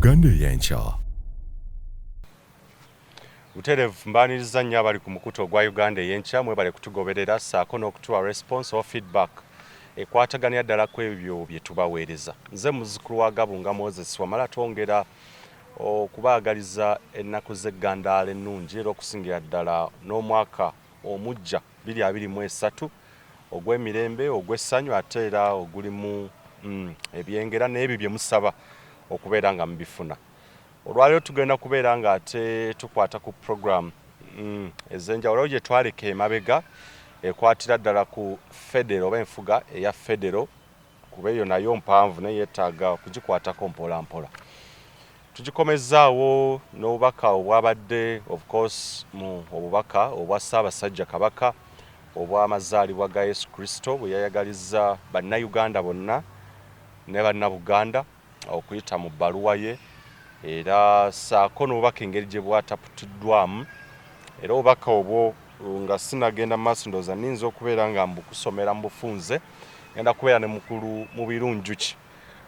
Uganda Ey'enkya. Butereevu mbaaniriza nnyo abali ku mukutu ogwa Uganda Ey'enkya. Mwebale kutugoberera ssaako n'okutuwa response or feedback ekwataganira ddala ku ebyo bye tubaweereza. Nze muzzukulu wa Gabunga Moses Wamala, twongera okubaagaliza ennaku z'eggandaalo ennungi era okusingira ddala n'omwaka omuggya 2023 ogw'emirembe, ogw'essanyu ate era ogulimu ebyengera n'ebyo bye musaba okubeera nga mubifuna. Olwaleero tugenda kubeera nga ate tukwata ku program ez'enjawulo gye twaleka emabega ekwatira ddala ku federo oba enfuga eya federo, kuba eyo nayo mpanvu naye yeetaaga okugikwatako mpola mpola. Tugikomezzaawo n'obubaka obwabadde, of course, mu obubaka obwa Ssaabasajja Kabaka obw'amazaalibwa ga Yesu Kristo bwe yayagalizza Bannayuganda bonna ne Bannabuganda okuyita mu bbaluwa ye, era ssaako n'obubaka engeri gye bwataputiddwamu. Era obubaka obwo nga sinagenda mu maaso, ndowooza nninza okubeera nga mbukusomera mu bufunze. Ngenda kubeera ne mukulu Mubiru Njuki.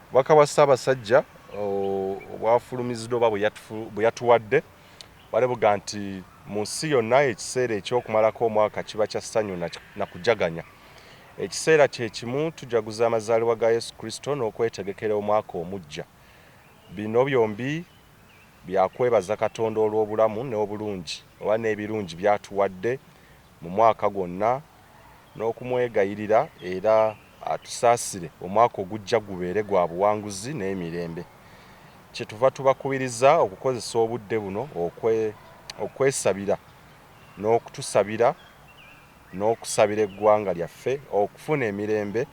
Obubaka bwa Ssaabasajja obwafulumiziddwa oba bwe yatuwadde bwali buga nti mu nsi yonna ekiseera eky'okumalako omwaka kiba kya ssanyu na kujaganya. Ekiseera kye kimu tujaguza amazaalibwa ga Yesu Kristo n'okwetegekera omwaka omuggya. Bino byombi bya kwebaza Katonda olw'obulamu n'obulungi oba n'ebirungi by'atuwadde mu mwaka gwonna n'okumwegayirira era atusaasire omwaka ogujja gubeere gwa buwanguzi n'emirembe. Kye tuva tubakubiriza okukozesa obudde buno okwesabira n'okutusabira n'okusabira eggwanga lyaffe okufuna emirembe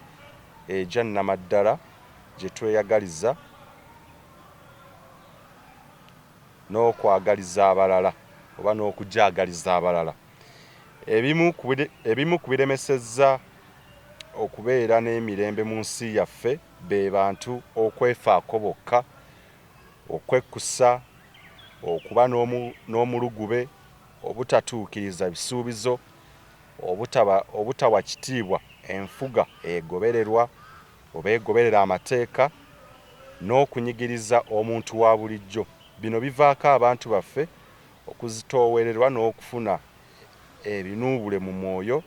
egya nnamaddala gye tweyagaliza n'okwagaliza abalala oba n'okugyagaliza abalala. Ebimu ku biremesezza okubeera n'emirembe mu nsi yaffe be bantu okwefaako bokka, okwekkusa, okuba n'omulugube, obutatuukiriza bisuubizo, obutawa kitiibwa enfuga egobererwa oba egoberera amateeka n'okunyigiriza omuntu wa bulijjo. Bino bivaako abantu baffe okuzitoowererwa n'okufuna ebinuubule mu mwoyo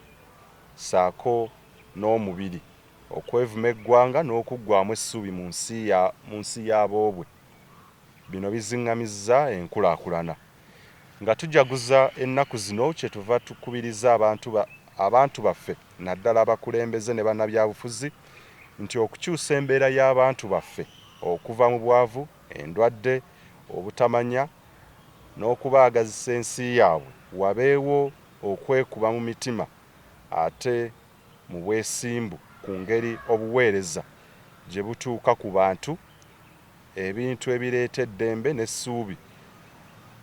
ssaako n'omubiri, okwevuma eggwanga n'okuggwaamu essuubi mu nsi yaboobwe. Bino biziŋŋamizza enkulaakulana. Nga tujaguza ennaku zino kyetuva tukubiriza abantu baffe naddala abakulembeze ne bannabyabufuzi nti okukyusa embeera y'abantu baffe okuva mu bwavu, endwadde, obutamanya n'okubaagazisa ensi yaabwe wabeewo okwekuba mu mitima ate mu bwesimbu ku ngeri obuweereza gye butuuka ku bantu, ebintu ebireeta eddembe n'essuubi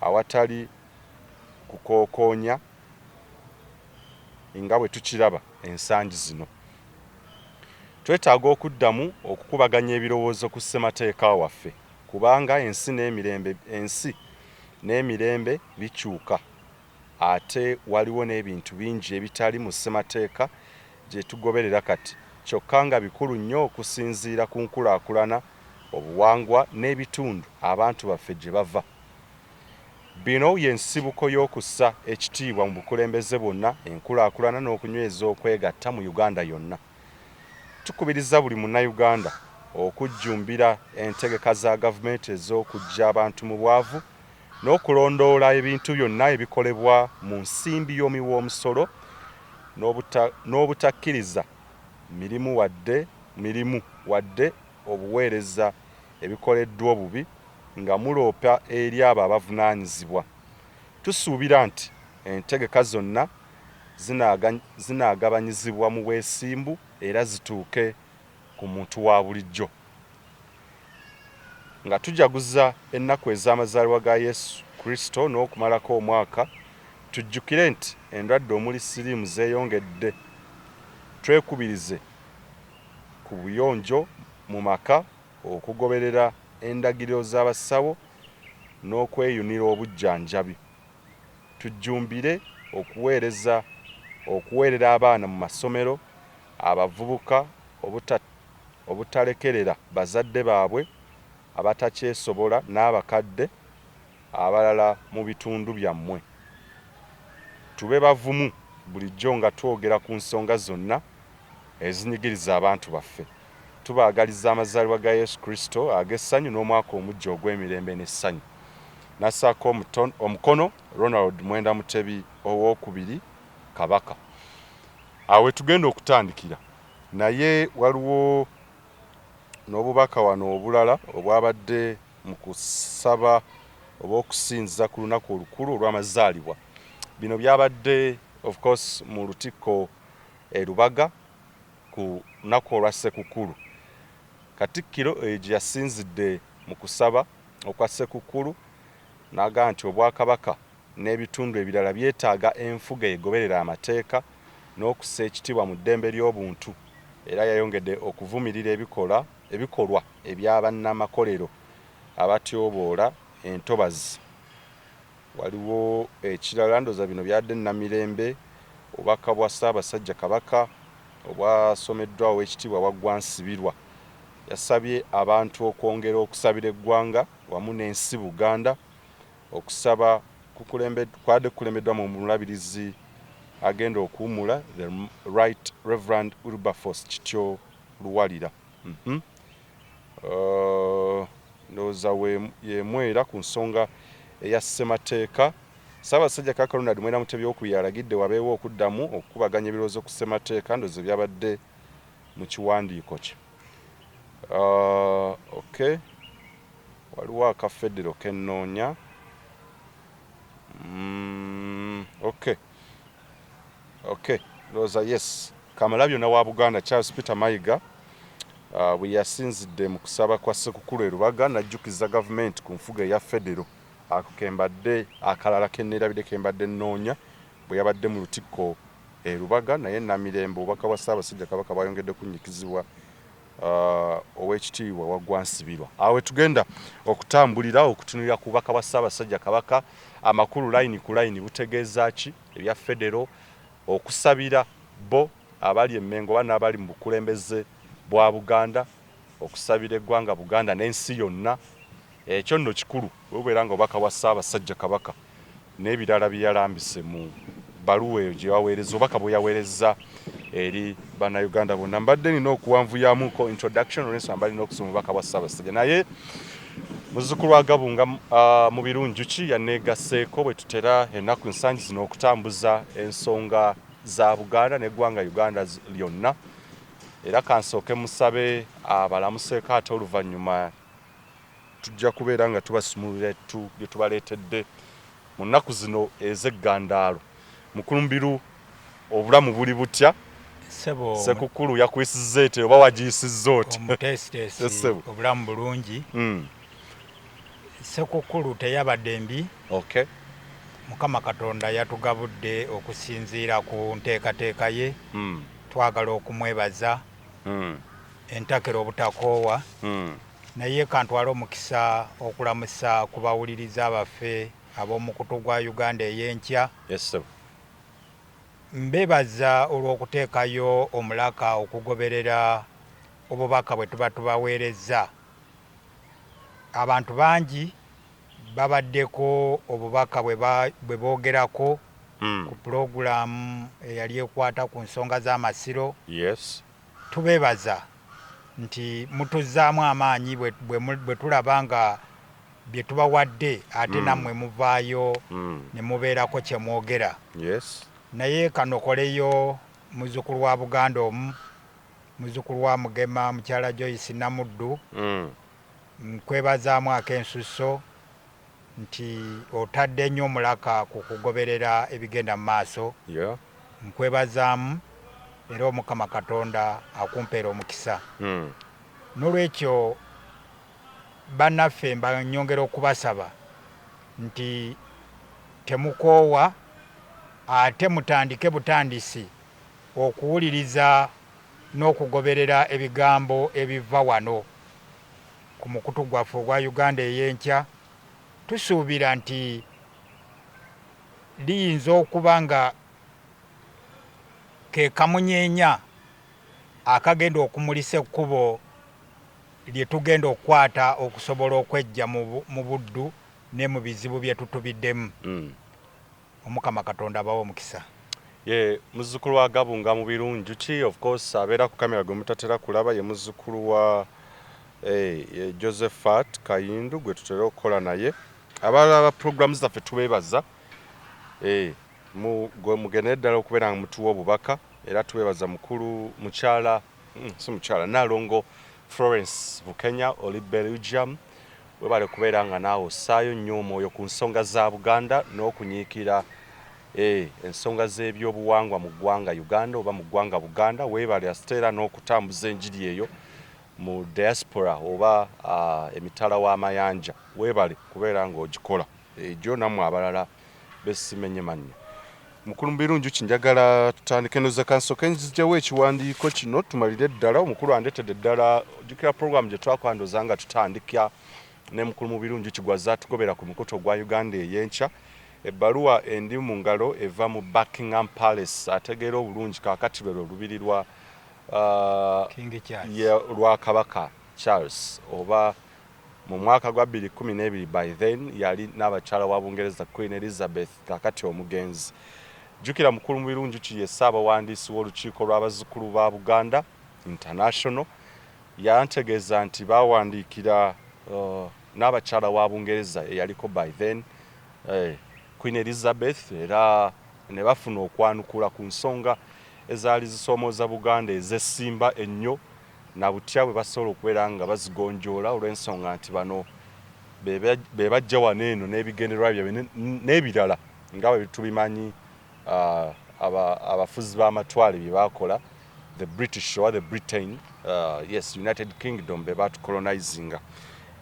awatali kukookoonya nga bwe tukiraba ensangi zino. Twetaaga okuddamu okukubaganya ebirowoozo ku Ssemateeka waffe kubanga ensi ensi n'emirembe bikyuka ate waliwo n'ebintu bingi ebitali mu Ssemateeka gye tugoberera kati kyokka nga bikulu nnyo okusinziira ku nkulaakulana, obuwangwa n'ebitundu abantu baffe gye bava. Bino y'ensibuko y'okussa ekitiibwa mu bukulembeze bwonna, enkulaakulana n'okunyweza okwegatta mu Uganda yonna. Tukubiriza buli Munnayuganda okujjumbira entegeka za gavumenti ez'okuggya abantu mu bwavu n'okulondoola ebintu byonna ebikolebwa mu nsimbi y'omuwi w'omusolo n'obutakkiriza mirimu wadde obuweereza ebikoleddwa obubi nga muloopa eri abo abavunaanyizibwa. Tusuubira nti entegeka zonna zinaagabanyizibwa mu bwesimbu era zituuke ku muntu wa bulijjo. Nga tujaguza ennaku ez'amazaalibwa ga Yesu Kristo n'okumalako omwaka, tujjukire nti endwadde omuli siriimu zeeyongedde. Twekubirize ku buyonjo mu maka, okugoberera endagiriro z'abasawo n'okweyunira obujjanjabi. Tujjumbire okuweereza okuweerera abaana mu masomero, abavubuka obutalekerera bazadde baabwe abatakyesobola n'abakadde abalala mu bitundu byammwe. Tube bavumu bulijjo nga twogera ku nsonga zonna ezinyigiriza abantu baffe. Tubaagaliza amazaalibwa ga Yesu Kristo ag'essanyu n'omwaka omuggya ogw'emirembe n'essanyu. Nassaako omukono Ronald Mwenda Mutebi Owookubiri Kabaka. Awo wetugenda okutandikira naye waliwo n'obubaka wano obulala obwabadde mu kusaba oba okusinza ku lunaku olukulu olw'amazaalibwa. Bino byabadde of course mu Lutikko e Lubaga ku lunaku olwa Ssekukkulu. Katikkiro eyo gye yasinzidde mu kusaba okwa Ssekukkulu n'agamba nti Obwakabaka n'ebitundu ebirala byetaaga enfuga egoberera amateeka n'okussa ekitiibwa mu ddembe ly'obuntu era yayongedde okuvumirira ebikolwa ebya bannamakolero abatyoboola entobazi. Waliwo ekirala ndowooza bino byadde Namirembe, obubaka bwa Ssaabasajja Kabaka obwasomeddwa Oweekitiibwa Waggwa Nsibirwa. Yasabye abantu okwongera okusabira eggwanga wamu n'ensi Buganda. Okusaba kubadde kukulembeddwamu Omulabirizi agenda okuwummula The Right Reverend Wilberforce Kityo Luwalira. Mhm. Ndowooza y'emu era ku nsonga eya ssemateeka. Ssaabasajja Kabaka Ronald Mwenda Mutebi Owookubiri alagidde wabeewo okuddamu okukubaganya ebirowoozo ku ssemateeka ndowooza ebyabadde mu kiwandiiko kye. Okay. Waliwo aka federo ke nnoonya. Mm, okay. Okay. Ndowooza yes. Kamalabyonna wa Buganda Charles Peter Mayiga bwe yasinzidde mu kusaba kwa Ssekukulu e Lubaga n'ajjukiza gavumenti ku nfuga eya federo. Ako ke mbadde akalala ke nneerabidde ke mbadde nnoonya bwe yabadde mu Lutikko e Lubaga naye Namirembe obubaka bwa Ssaabasajja Kabaka bwayongedde kunnyikizibwa Owekitiibwa Waggwa Nsibirwa. Awo wetugenda okutambulira okutunulira ku bubaka bwa Ssaabasajja Kabaka, amakulu layini ku layini butegeeza ki, ebya Federo, okusabira bo abali e Mmengo oba n'abali mu bukulembeze bwa Buganda, okusabira eggwanga Buganda n'ensi yonna. Ekyo nno kikulu bwe bubeera nga bubaka bwa Ssaabasajja Kabaka n'ebirala bye yalambise mu bbaluwa eyo gye yaweerezza, obubaka bwe yaweerezza eri Bannayuganda bonna. Mbadde nina okuwanvuyaamuko introduction olw'ensonga mbadde nina okusoma obubaka bwa Ssaabasajja naye muzzukulu wa Gabunga Mubiru Njuki yanneegasseeko bwe tutera ennaku ensangi zino okutambuza ensonga za Buganda n'eggwanga Uganda lyonna era kansooke musabe abalamuseeko ate oluvannyuma Tujja kubeera nga tubasumululira ettu lye tubaleetedde mu nnaku zino ez'eggandaalo. Mukulu Mubiru, obulamu buli butya? Ssebo. Ssekukkulu yakuyisizza etya oba wagiyisizza otya? Omuteesiteesi, Ssebo. Obulamu bulungi. Ssekukkulu teyabadde mbi. Okay. Mukama Katonda yatugabudde okusinziira ku nteekateeka ye. Twagala okumwebaza entakera obutakoowa. Naye kantwale omukisa okulamusa ku bawuliriza baffe ab'omukutu gwa Uganda Ey'enkya. Yes ssebo. Mbebaza olw'okuteekayo omulaka okugoberera obubaka bwe tuba tubaweerezza. Abantu bangi babaddeko obubaka bwe boogerako ku pulogulaamu eyali ekwata ku nsonga z'Amasiro. Yes. Tubeebaza nti mutuzzaamu amaanyi bwe tulaba nga bye tubawadde ate nammwe muvaayo ne mubeerako kye mwogera. Naye kanokoleyo muzzukulu wa Buganda omu, muzzukulu wa Mugema Mukyala Joyce Namuddu, nkwebazaamu ak'ensusso nti otadde nnyo omulaka ku kugoberera ebigenda mu maaso. Nkwebazaamu era Omukama Katonda akumpeere omukisa. Nolwekyo bannaffe mba nyongera okubasaba nti temukoowa ate mutandike butandisi okuwuliriza n'okugoberera ebigambo ebiva wano ku mukutu gwaffe ogwa Uganda Ey'enkya. Tusuubira nti liyinza okuba nga ke kamunyeenya akagenda okumulisa ekkubo lye tugenda okukwata okusobola okweggya mu buddu ne mu bizibu bye tutubiddemu. Omukama Katonda abawe omukisa. Ye muzzukulu wa Gabunga Mubiru Njuki, of course abeera ku kamera gwe mutatera kulaba ye muzzukulu wa eh, Josephat Kayindu gwe tutera okukola naye. Abalala ba programs zaffe tubeebaza eh, mugendere ddala okubeera nga mutuwa obubaka era tubeebaza mukulu mukyala si mukyala Nalongo Florence Bukenya oli Belgium webale kubeera nga naawe ossaayo nnyo omwoyo ku nsonga za Buganda n'okunyiikira eh, ensonga z'ebyobuwangwa mu ggwanga Uganda oba mu ggwanga Buganda. Weebale asite era n'okutambuza enjiri eyo mu diaspora oba emitala w'amayanja. Weebale kubeera ng'ogikola egyo nammwe abalala besimenye mannya. Mukulu Mubiru Njuki, njagala tutandike noza kansooke nzijewo ekiwandiiko kino tumalire ddala. Omukulu andetedde ddala, ojjukira program gye twakola ndoza nga tutandika ne Mukulu Mubiru Njuki gwazze atugobera ku mukutu ogwa Uganda ey'enkya. Ebbaluwa endi mu ngalo eva mu Buckingham Palace, ategeera obulungi kaakati lwe lubiri lwa King Charles, lwa Kabaka Charles oba mu mwaka gwa 2012 by then yali n'abakyala wa Bungereza Queen Elizabeth kaakati omugenzi. Jjukira Mukulu Mubiru Njuki ye Ssaabawandiisi w'olukiiko lw'abazzukulu ba Buganda International yantegeeza nti baawandiikira n'abakyala wa Bungereza eyaliko by then Queen Elizabeth era ne bafuna okwanukula ku nsonga ezaali zisoomooza Buganda ez'essimba ennyo na butya bwe basobola okubeera nga bazigonjoola olw'ensonga nti bano be bajja wano eno n'ebigendererwa byabwe n'ebirala nga bwe tubimanyi abafuzi b'amatwale bye baakola the British oba the Britain yes United Kingdom be baatucolonizinga.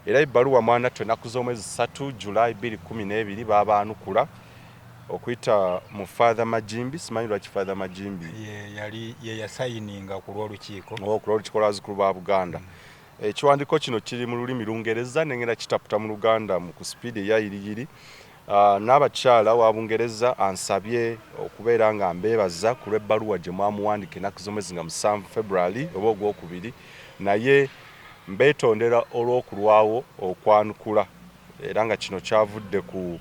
Era ebbaluwa mwanattu ennaku z'omwezi 3 July 2012 baabaanukula okuyita mu Father Magimbi. Simanyi lwaki Father Magimbi ye yali ye yasayininga ku lw'olukiiko. Oh, ku lw'olukiiko lw'abazzukulu ba Buganda. Ekiwandiiko kino kiri mu lulimi Lungereza nengenda kitaputa mu Luganda mu ku sipiidi eya yiriyiri. N'abakyala wa Bungereza ansabye okubeera nga mbeebaza ku lw'ebbaluwa gye mwamuwandika ennaku z'omwezi nga 7 February oba ogwokubiri, naye mbeetondera olw'okulwawo okwanukula era nga kino kyavudde ku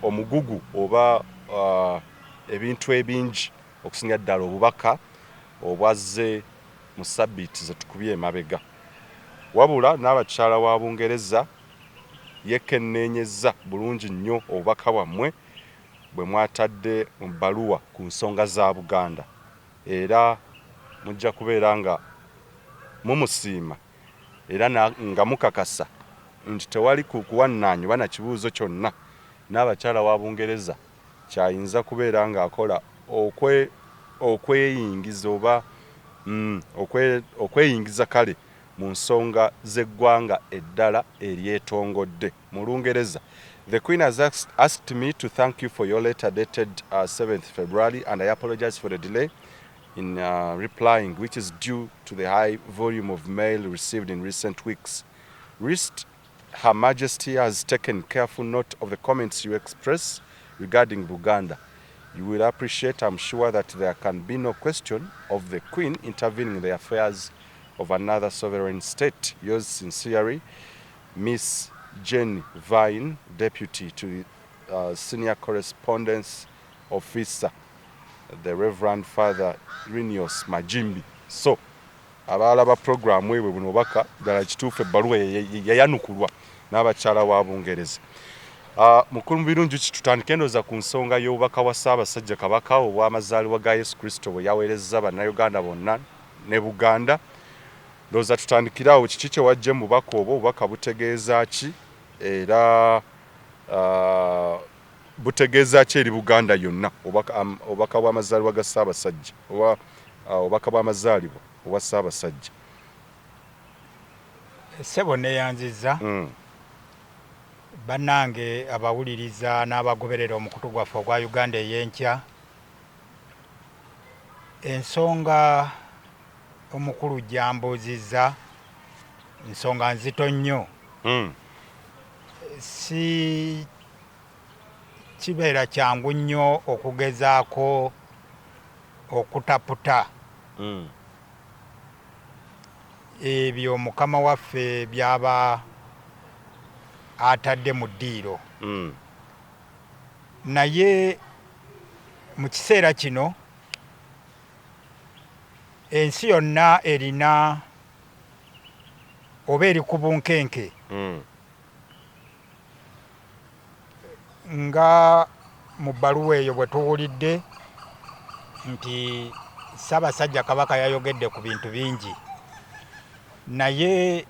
omugugu oba ebintu ebingi okusinga ddala obubaka obwazze mu sabbiiti ze tukubye emabega. Wabula n'abakyala wa Bungereza yekenneenyezza bulungi nnyo obubaka bwammwe bwe mwatadde mu bbaluwa ku nsonga za Buganda era mujja kubeera nga mumusiima era nga mukakasa nti tewali kuwannaanya oba na kibuuzo kyonna n'abakyala wa Bungereza kyayinza kubeera ng'akola okweyingiza oba okweyingiza kale mu nsonga z'eggwanga eddala eryetongodde. Mu Lungereza, The Queen has asked me to thank you for your letter dated 7th February and I apologize for the delay in replying, which is due to the high volume of mail received in recent weeks. Rist, Her Majesty has taken careful note of the comments you express regarding Buganda. You will appreciate, I'm sure, that there can be no question of the Queen intervening in the affairs of another sovereign state. Yours sincerely, Miss Jane Vine, Deputy to the Senior Correspondence Officer, the Reverend Father Rinios Majimbi. So, abalaba programu ebwe buno obubaka ddala kituufu ebbaluwa yayanukulwa n'abakyala wa Bungereza. Mukulu Mubiru Njuki, tutandike ndowooza ku nsonga y'obubaka bwa Ssaabasajja Kabaka obw'amazaalibwa ga Yesu Kristo bwe yaweerezza Bannayuganda bonna ne Buganda. Ndowooza tutandikire awo, kiki kye waggye mu bubaka obwo, obubaka butegeeza ki era butegeeza ki eri Buganda yonna, obubaka bw'amazaalibwa ga Ssaabasajja oba obubaka bw'amazaalibwa obwa Ssaabasajja? Ssebo neeyanzizza. Bannange abawuliriza n'abagoberera omukutu gwaffe ogwa Uganda ey'enkya, ensonga omukulu gy'ambuuzizza nsonga nzito nnyo. Si kibeera kyangu nnyo okugezaako okutaputa. Ebyo Mukama waffe by'aba atadde mu ddiiro. Naye mu kiseera kino ensi yonna erina oba eri ku bunkenke. Nga mu bbaluwa eyo bwe tuwulidde nti Ssaabasajja Kabaka yayogedde ku bintu bingi, naye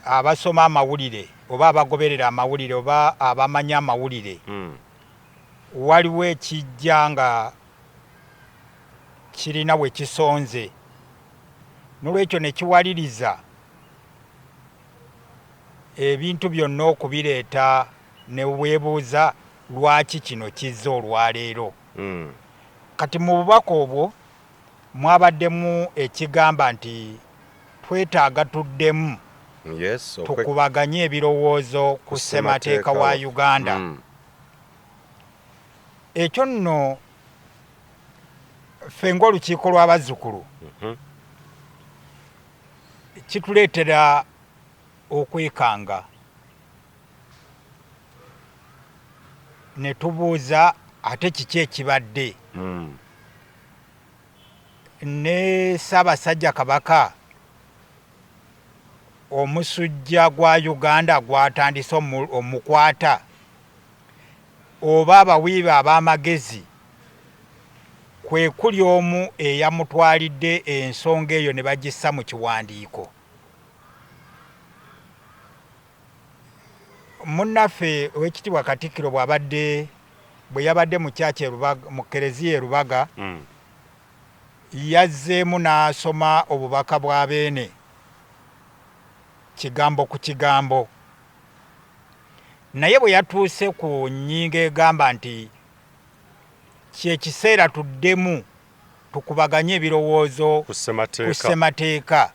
abasoma amawulire oba abagoberera amawulire oba abamanyi amawulire, waliwo ekijja nga kirina we kisonze, nolwekyo ne kiwaliriza ebintu byonna okubireeta ne weebuuza lwaki kino kizze olwaleero. Kati mu bubaka obwo mwabaddemu ekigamba nti twetaaga tuddemu tukubaganye ebirowoozo ku ssemateeka wa Uganda. Ekyo nno ffe ng'olukiiko lw'abazzukulu kituleetera okwekanga ne tubuuza ate kiki ekibadde. Ne Ssaabasajja Kabaka omusujja gwa Uganda gwatandise omukwata oba abawi be ab'amagezi kwe kuli omu eyamutwalidde ensonga eyo ne bagissa mu kiwandiiko. Munnaffe Oweekitiibwa Katikkiro bw'abadde bwe yabadde mu Church e Lubaga, mu Kkereziya e Lubaga, yazzeemu n'asoma obubaka bwa Beene kigambo ku kigambo. Naye bwe yatuuse ku nnyingo egamba nti kye kiseera tuddemu tukubaganye ebirowoozo ku ssemateeka,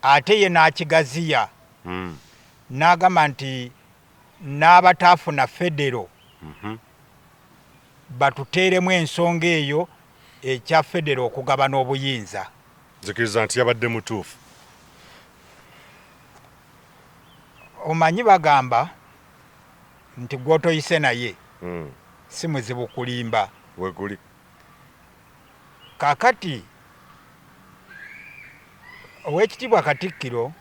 ate ye n'akigaziya n'agamba nti n'abataafuna federo batuteeremu ensonga eyo ekya federo okugabana obuyinza. Nzikiriza nti yabadde mutuufu. Omanyi bagamba nti gw'otoyise naye si muzibu kulimba. Weguli. Kaakati Oweekitiibwa Katikkiro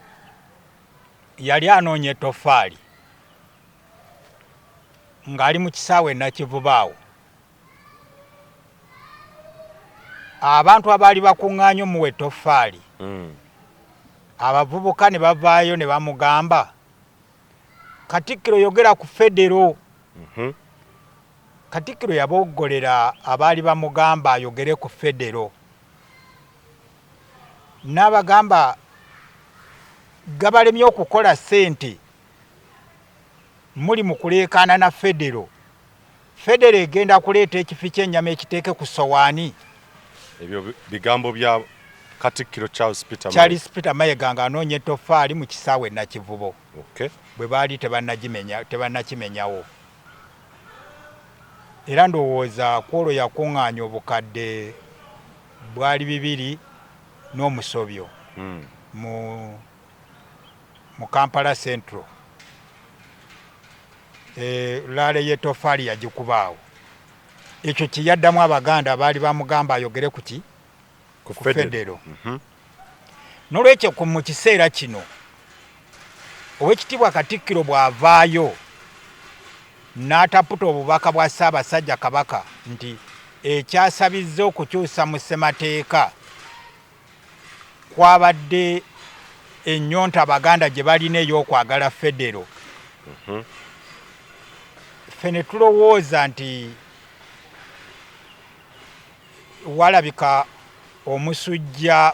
yali anoonya ettoffaali ng'ali mu kisaawe e Nakivubo awo. Abantu abaali bakuŋŋaanye omuwa ettoffaali, abavubuka ne bavaayo ne bamugamba, Katikkiro yogera ku federo. Katikkiro yaboggolera abaali bamugamba ayogere ku federo n'abagamba gabalemye okukola ssente muli mu kuleekaana na federo. Federo egenda kuleeta ekifi ky'ennyama ekiteeke ku ssowaani. Ebyo bigambo bya Katikkiro Charles Peter Mayiga. Charles Peter Mayiga ng'anoonya ettoffaali mu kisaawe e Nakivubo. Okay. Bwe baali tebannakimenyawo. Era ndowooza kw'olwo yakuŋŋaanya obukadde bwali bibiri n'omusobyo mu Kampala Central. Laale y'ettofaali yagikuba awo. Ekyo kye yaddamu Abaganda abaali bamugamba ayogere ku ki? Ku federo. N'olwekyo mu kiseera kino Oweekitiibwa Katikkiro bw'avaayo n'ataputa obubaka bwa Ssaabasajja Kabaka nti ekyasabizza okukyusa mu ssemateeka kwabadde ennyonta Abaganda gye balina ey'okwagala federo, ffe ne tulowooza nti walabika omusujja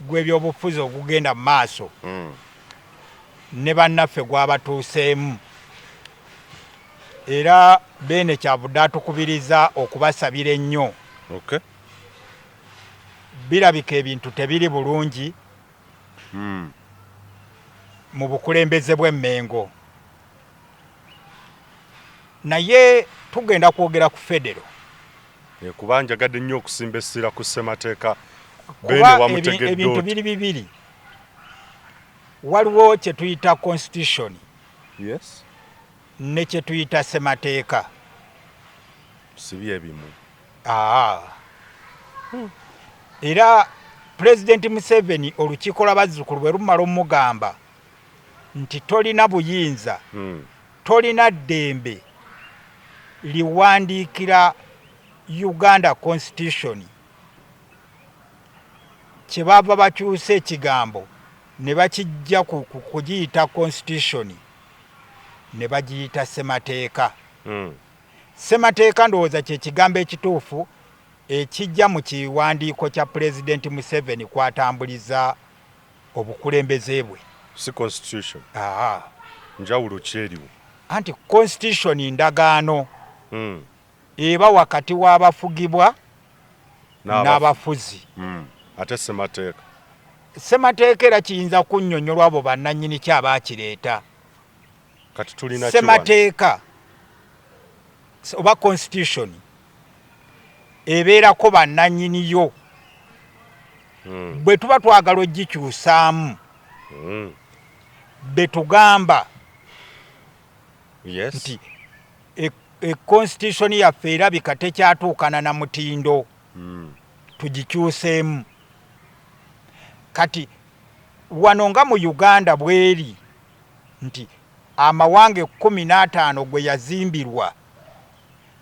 gw'ebyobufuzi ogugenda mu maaso ne bannaffe gwabatuuseemu, era Beene kyavudde atukubiriza okubasabira ennyo. Birabika ebintu tebiri bulungi mu bukulembeze bw'e Mmengo, naye tugenda kwogera ku federo. Kuba njagadde nnyo okusimba essira ku ssemateeka Kuba ebintu biri bibiri, waliwo kye tuyita constitution, yes, ne kye tuyita ssemateeka. Si byebimu. Era Pulezidenti Museveni olukiiko lw'abazzukulu bwe lumala omugamba nti tolina buyinza, tolina ddembe liwandiikira Uganda Constitution, kye baava bakyusa ekigambo ne bakijja kugiyita constitution ne bagiyita ssemateeka. Ssemateeka ndowooza kye kigambo ekituufu ekijja mu kiwandiiko kya Pulezidenti Museveni kwatambuliza obukulembeze bwe. Si constitution. Njawulo ki eriwo? Anti constitution ndagaano eba wakati w'abafugibwa n'abafuzi. Ate ssemateeka? Ssemateeka era kiyinza kunnyonnyolwa abo bannannyini ki abaakireeta. Kati tulina ssemateeka oba constitution ebeerako bannannyini yo. Bwe tuba twagala ogikyusaamu, betugamba nti e constitution yaffe erabika tekyatuukana na mutindo, tugikyuseemu. Kati wano nga mu Uganda bweri nti amawanga 15 gwe yazimbirwa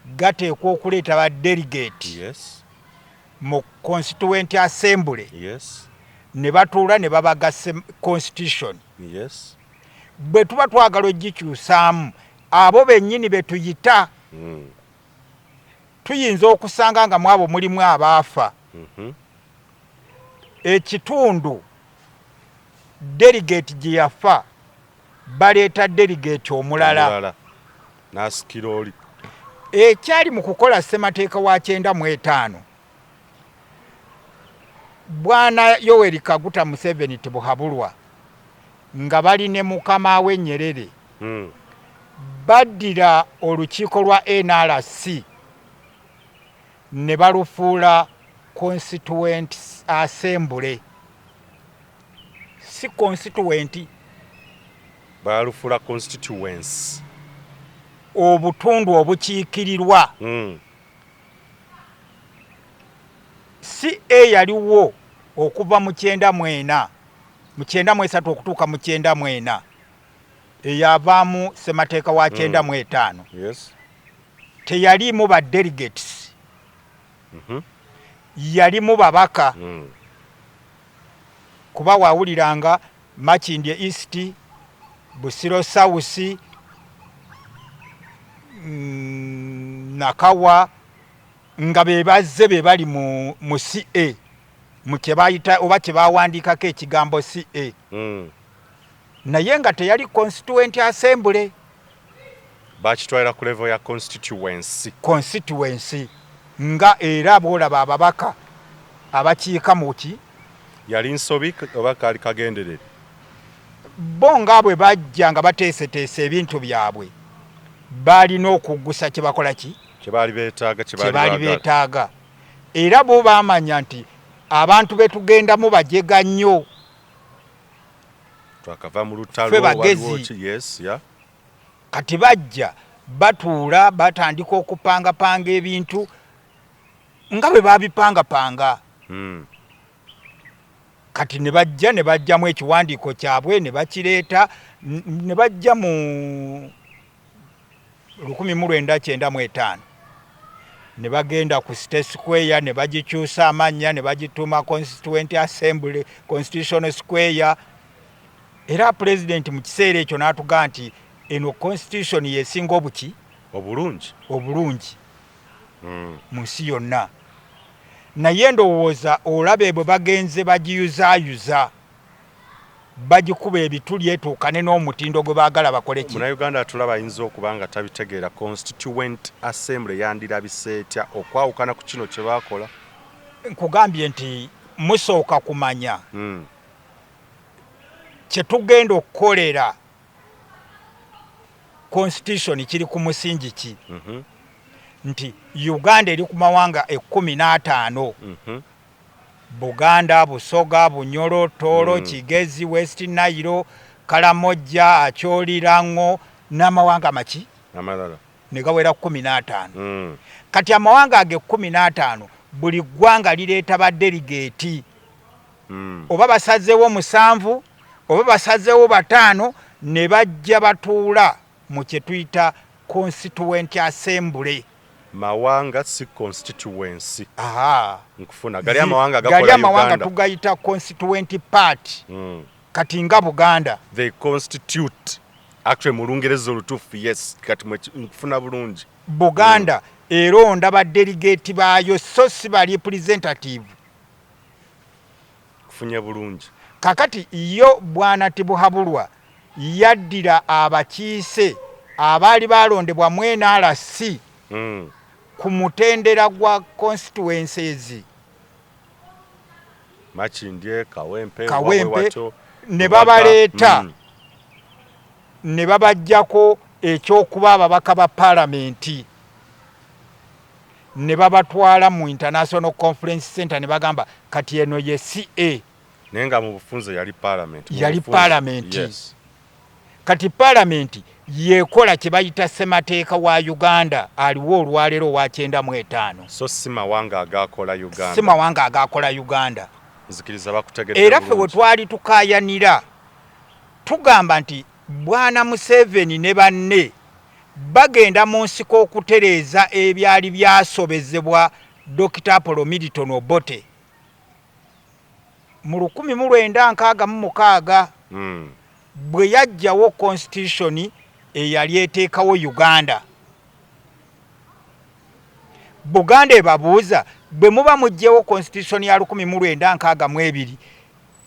gateekwa okuleeta ba delegate mu Constituent Assembly, ne batuula ne babaga constitution. Bwe tuba twagala ogikyusaamu, abo bennyini be tuyita, tuyinza okusanga nga mu abo mulimu abaafa. Ekitundu delegate gye yafa, baleeta delegate omulala n'asikira oli. Ekyali mu kukola ssemateeka wa 95, Bwana Yoweri Kaguta Museveni Tibuhaburwa nga bali ne mukama we Nyerere, baddira olukiiko lwa NRC ne balufuula Constituent Assembly, si constituent. Balufuula constituency. Obutundu obukiikirirwa. Si eyaliwo okuva mu 94, mu 93 okutuuka mu 94, eyavaamu ssemateeka wa 95, teyaliimu ba delegates, yalimu babaka. Kuba wawuliranga Makindye East, Busiro South, Nakawa, nga be bazze be bali mu CA, mu kye bayita oba kye bawandiikako ekigambo CA, naye nga teyali Constituent Assembly. Bakitwalira ku level ya constituency. Constituency, nga era bwolaba ababaka abakiika mu ki. Yali nsobi oba kaali kagenderere? Bo nga bwe bajja nga bateeseteese ebintu byabwe, baalina okuggusa kye bakola ki, kye baali beetaaga, kye baali beetaaga. Era bo baamanya nti abantu be tugendamu bajega nnyo. Twakava mu lutalo. Ffe bagezi. Yes, yeah. Kati bajja batuula batandika okupangapanga ebintu nga bwe babipangapanga. Kati ne bajja ne bajjamu ekiwandiiko kyabwe ne bakireeta ne bajja mu 1995 ne bagenda ku State Square ne bagikyusa amannya ne bagituuma Constituent Assembly, Constitutional Square. Era Pulezidenti mu kiseera ekyo n'atugamba nti eno constitution yesinga obuki? Obulungi. Obulungi mu nsi yonna. Naye ndowooza olabe bwe bagenze bagiyuzaayuza, bagikuba ebituli etuukane n'omutindo gwe baagala bakole ki. Munnayuganda atulaba ayinza okuba nga tabitegeera. Constituent Assembly yandirabise etya okwawukana ku kino kye baakola? Nkugambye nti musooka kumanya kye tugenda okukolera constitution kiri ku musingi ki, nti Uganda eri ku mawanga 15. Buganda, Busoga, Bunyoro, Tooro, Kigezi, West Nile, Kalamojja, Acholi, Lango n'amawanga maki amalala ne gawera 15. Kati amawanga ago 15, buli ggwanga lireeta ba delegate. Oba basazeewo 7 oba basazeewo 5, ne bajja batuula mu kye tuyita Constituent Assembly. Mawanga, si constituency. Aha. Nkufuna. Gali amawanga gali agakola amawanga Uganda. Tugayita constituent party. Kati nga Buganda, They constitute actually mu Lungereza olutuufu. Yes, kati nkufuna bulungi. Buganda eronda ba delegate baayo, so si ba representative. Nkufunye bulungi. Kakati yo Bwana Tibuhaburwa yaddira abakiise abaali balondebwa mu NRC ku mutendera gwa constituencies. Makindye, Kawempe, Kawempe, Wabwe, ne Lubaga. babaleeta ne babajjako ekyokuba ababaka ba paalamenti, ne babatwala mu International Conference Center, ne bagamba kati eno ye CA. Naye nga mu bufunze yali parliament. Mu Yali bufunze. parliament. Kati paalamenti yekola kye bayita ssemateeka wa Uganda aliwo olwaleero owa 95. So si mawanga agakola Uganda. Si mawanga agakola Uganda. Nzikiriza bakutegedde Era ffe we bulungi. twali tukaayanira, tugamba nti Bwana Museveni ne banne bagenda mu nsiko okutereeza ebyali byasobezebwa Dr Apollo Milton Obote mu 1966, bwe yajjawo constitution eyali eteekawo Uganda. Buganda ebabuuza, bwe muba muggyewo constitution ya 1962,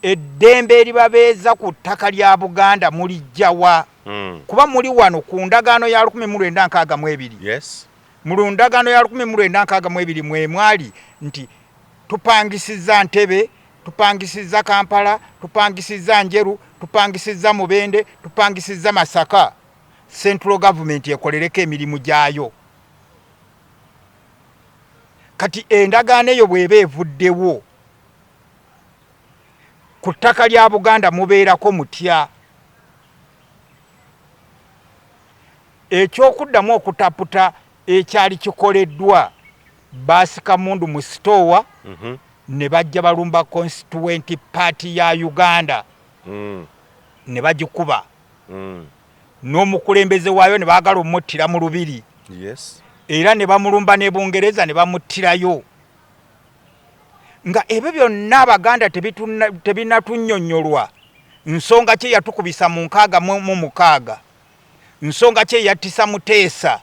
eddembe eribabeeza ku ttaka lya Buganda mulijjawa? Kuba muli wano ku ndagaano ya 1962. Mu ndagaano ya 1962 mwe mwali nti tupangisiza Ntebe, tupangisiza Kampala, tupangisiza Njeru, tupangisiza Mubende, tupangisiza Masaka, central government ekolereko emirimu gyayo. Kati endagaano eyo bw'eba evuddewo, ku ttaka lya Buganda mubeerako mutya? Ekyokuddamu okutaputa ekyali kikoleddwa, baasika mundu mu sitoowa, ne bajja balumba constituent party ya Uganda, ne bagikuba, n'omukulembeze waayo ne baagala omuttira mu lubiri. Era ne bamulumba ne Bungereza ne bamuttirayo. Nga ebyo byonna Abaganda tebinatunnyonnyolwa nsonga ki eyatukubisa mu 66, nsonga ki eyattisa Muteesa.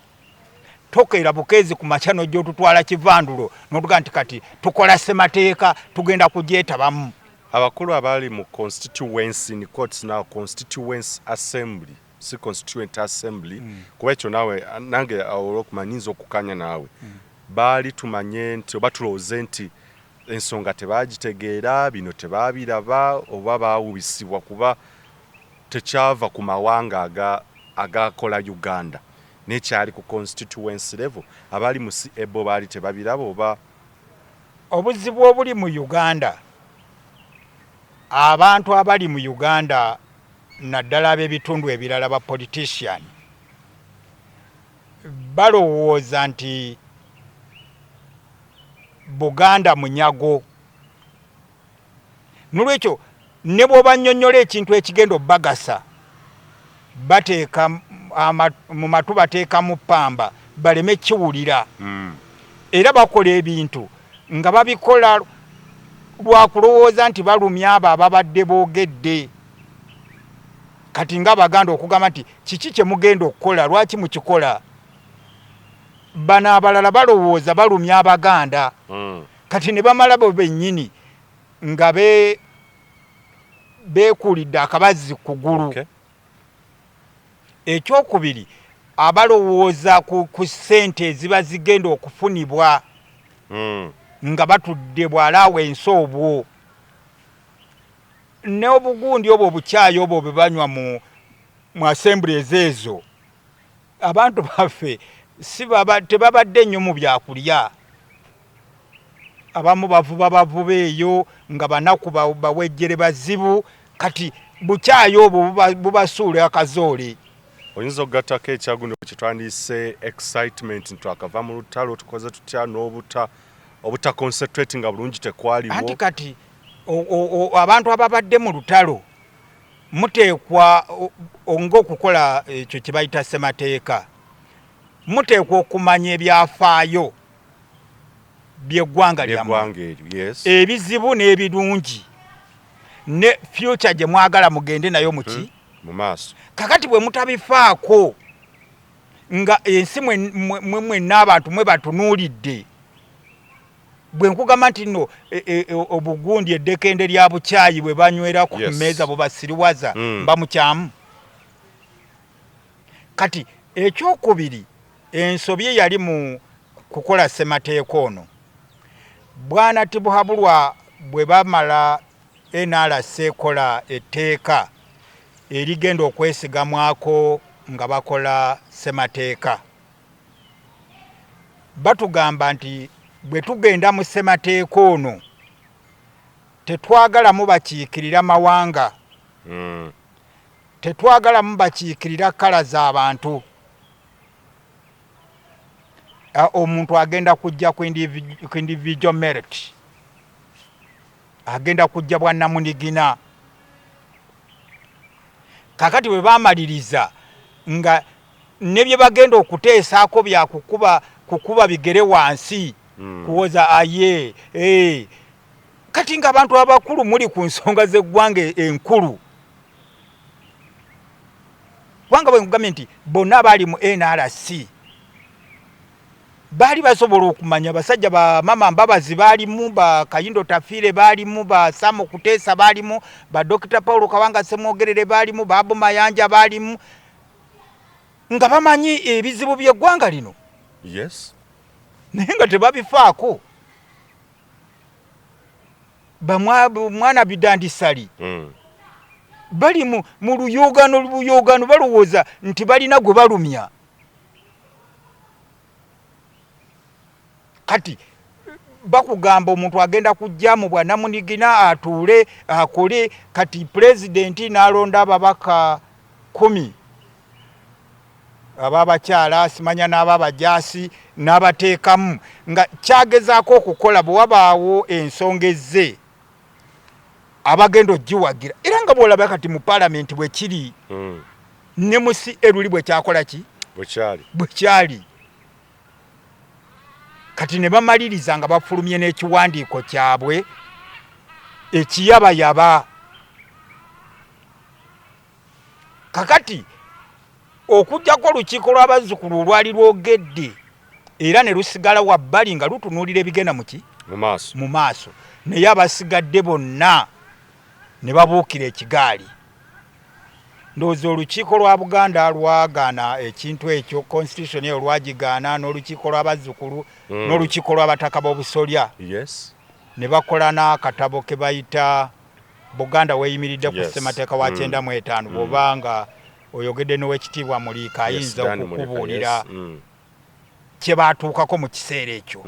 Tokeera bukeezi ku makya n'ojja otutwala kivandulo n'otuga nti kati tukola ssemateeka, tugenda kugyetabamu. Abakulu abaali mu constituency, in quotes now, constituency assembly, si constituent assembly, kuba ekyo naawe nange olwokumanya nyinza okukanya naawe, baali tumanye nti oba tulowooze nti ensonga tebagitegeera, bino tebabiraba, oba baawubisibwa, kuba tekyava ku mawanga agakola Uganda, nekyali ku constituency level. Abaali mu CA baali tebabiraba oba? Obuzibu obuli mu Uganda, abantu abali mu Uganda, naddala ab'ebitundu ebirala, ba politician, balowooza nti Buganda munyago. Nolwekyo ne bw'obannyonnyola ekintu ekigenda obbagasa, bateeka mu matu, bateekamu pamba baleme kiwulira. Era bakola ebintu nga babikola lwa kulowooza nti balumya abo ababadde boogedde. Kati ng'Abaganda okugamba nti kiki kye mugenda okukola, lwaki mukikola, bano abalala balowooza balumya Abaganda. Kati ne bamala bo bennyini nga beekuulidde akabazzi kugulu. Ekyokubiri, abalowooza ku ssente eziba zigenda okufunibwa nga batudde bwalaawo ensi obwo n'obugundi obwo obukyayi obwo bwe banywa mu assemblies ezo. Abantu baffe si tebabadde nnyo mu byakulya. Abamu bavuba bavuba eyo nga banaku, bawejjere bazibu. Kati bukyayi obwo bubasuula akazoole. Oyinza okugattako ekyaguno kyetwandiise excitement nti twakava mu lutalo, tukoze tutya, n'obuta obuta concentrate nga bulungi tekwaliwo. Anti kati abantu ababadde mu lutalo muteekwa ng'okukola ekyo kye bayita ssemateeka, muteekwa okumanya ebyafaayo by'eggwanga lyammwe, ebizibu n'ebirungi, ne future gye mwagala mugende nayo muki mu maaso. Kakati bwe mutabifaako nga ensi mwe mwenna abantu mwe batunuulidde, bwe nkugamba nti nno obugundi eddekende lya bukyayi bwe banywera ku mmeeza bubasiriwaza, mba mukyamu. Kati ekyokubiri, ensobi eyali mu kukola ssemateeka ono, Bwana Tibuhaburwa bwe bamala NRC ekola etteeka erigenda okwesigamwako nga bakola ssemateeka, batugamba nti bwe tugenda mu ssemateeka ono tetwagalamu bakiikirira mawanga, tetwagalamu bakiikirira kala z'abantu. Omuntu agenda kujja ku individual merit, agenda kujja bwannamunigina. Kakati bwe bamaliriza nga ne bye bagenda okuteesaako bya kukuba bigere wansi, kuwoza aye Kati nga abantu abakulu muli ku nsonga z'eggwanga enkulu, kubanga bwe nkugambye nti bonna baali mu NRC baali basobola okumanya, abasajja ba Mama Mbabazi baalimu, ba Kayindo Tafiire baalimu, ba Sam Kuteesa baalimu, ba Dokita Paul Kawanga Ssemwogerere baalimu, ba Abu Mayanja baalimu, nga bamanyi ebizibu by'eggwanga lino. Naye nga tebabifaako. Bamwana bidandisali bali mu luyogaano lubuyogaano, balowooza nti balina gwe balumya. Kati bakugamba omuntu agenda kujja mu bwanamunigina atuule akole. Kati pulezidenti n'alonda ababaka 10 ab'abakyala, simanya n'ababajaasi, n'abateekamu nga kyagezaako okukola bwe wabaawo ensonga ezze abagenda ogiwagira. Era nga bw'olaba kati mu paalamenti bwe kiri, ne mu si eruli bwe kyakola ki bwe kyali. Kati ne bamaliriza nga bafulumye n'ekiwandiiko kyabwe ekiyabayaba. Kakati okuggyako olukiiko lw'abazzukulu olwali lwogedde era ne lusigala wabbali nga lutunuulira ebigenda muki mu maaso, naye abasigadde bonna ne babuukira ekigaali. Ndowooza olukiiko lwa Buganda lwagaana ekintu ekyo, constitution eyo lwagigaana, n'olukiiko lw'abazzukulu n'olukiiko lw'abataka b'obusolya. Ne bakola n'akatabo ke bayita Buganda weeyimiridde ku ssemateeka wa 95. Bw'oba nga oyogedde n'Owekitiibwa Muliika, ayinza okukubuulira kye baatuukako mu kiseera ekyo.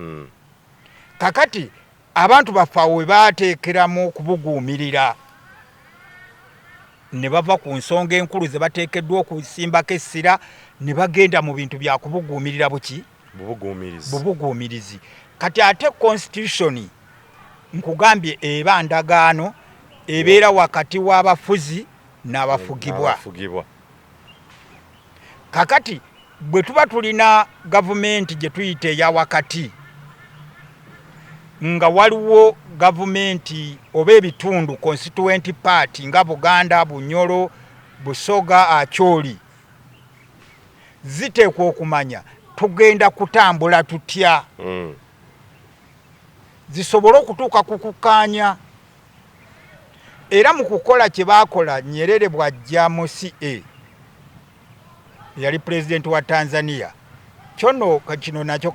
Kakati abantu baffe awo we baateekeramu okubuguumirira ne bava ku nsonga enkulu ze bateekeddwa okusimbako essira ne bagenda mu bintu bya kubuguumirira buki bubuguumirizi. Kati ate constitution nkugambye eba ndagaano ebeera wakati w'abafuzi n'abafugibwa. Kakati bwe tuba tulina gavumenti gye tuyita eya wakati, nga waliwo gavumenti oba ebitundu constituent party nga Buganda, Bunyoro, Busoga, Acholi, ziteekwa okumanya tugenda kutambula tutya, zisobole okutuuka ku kukkaanya. Era mu kukola kye baakola, Nyerere bw'ajja mu CA, yali pulezidenti wa Tanzania. Kyono kino nakyo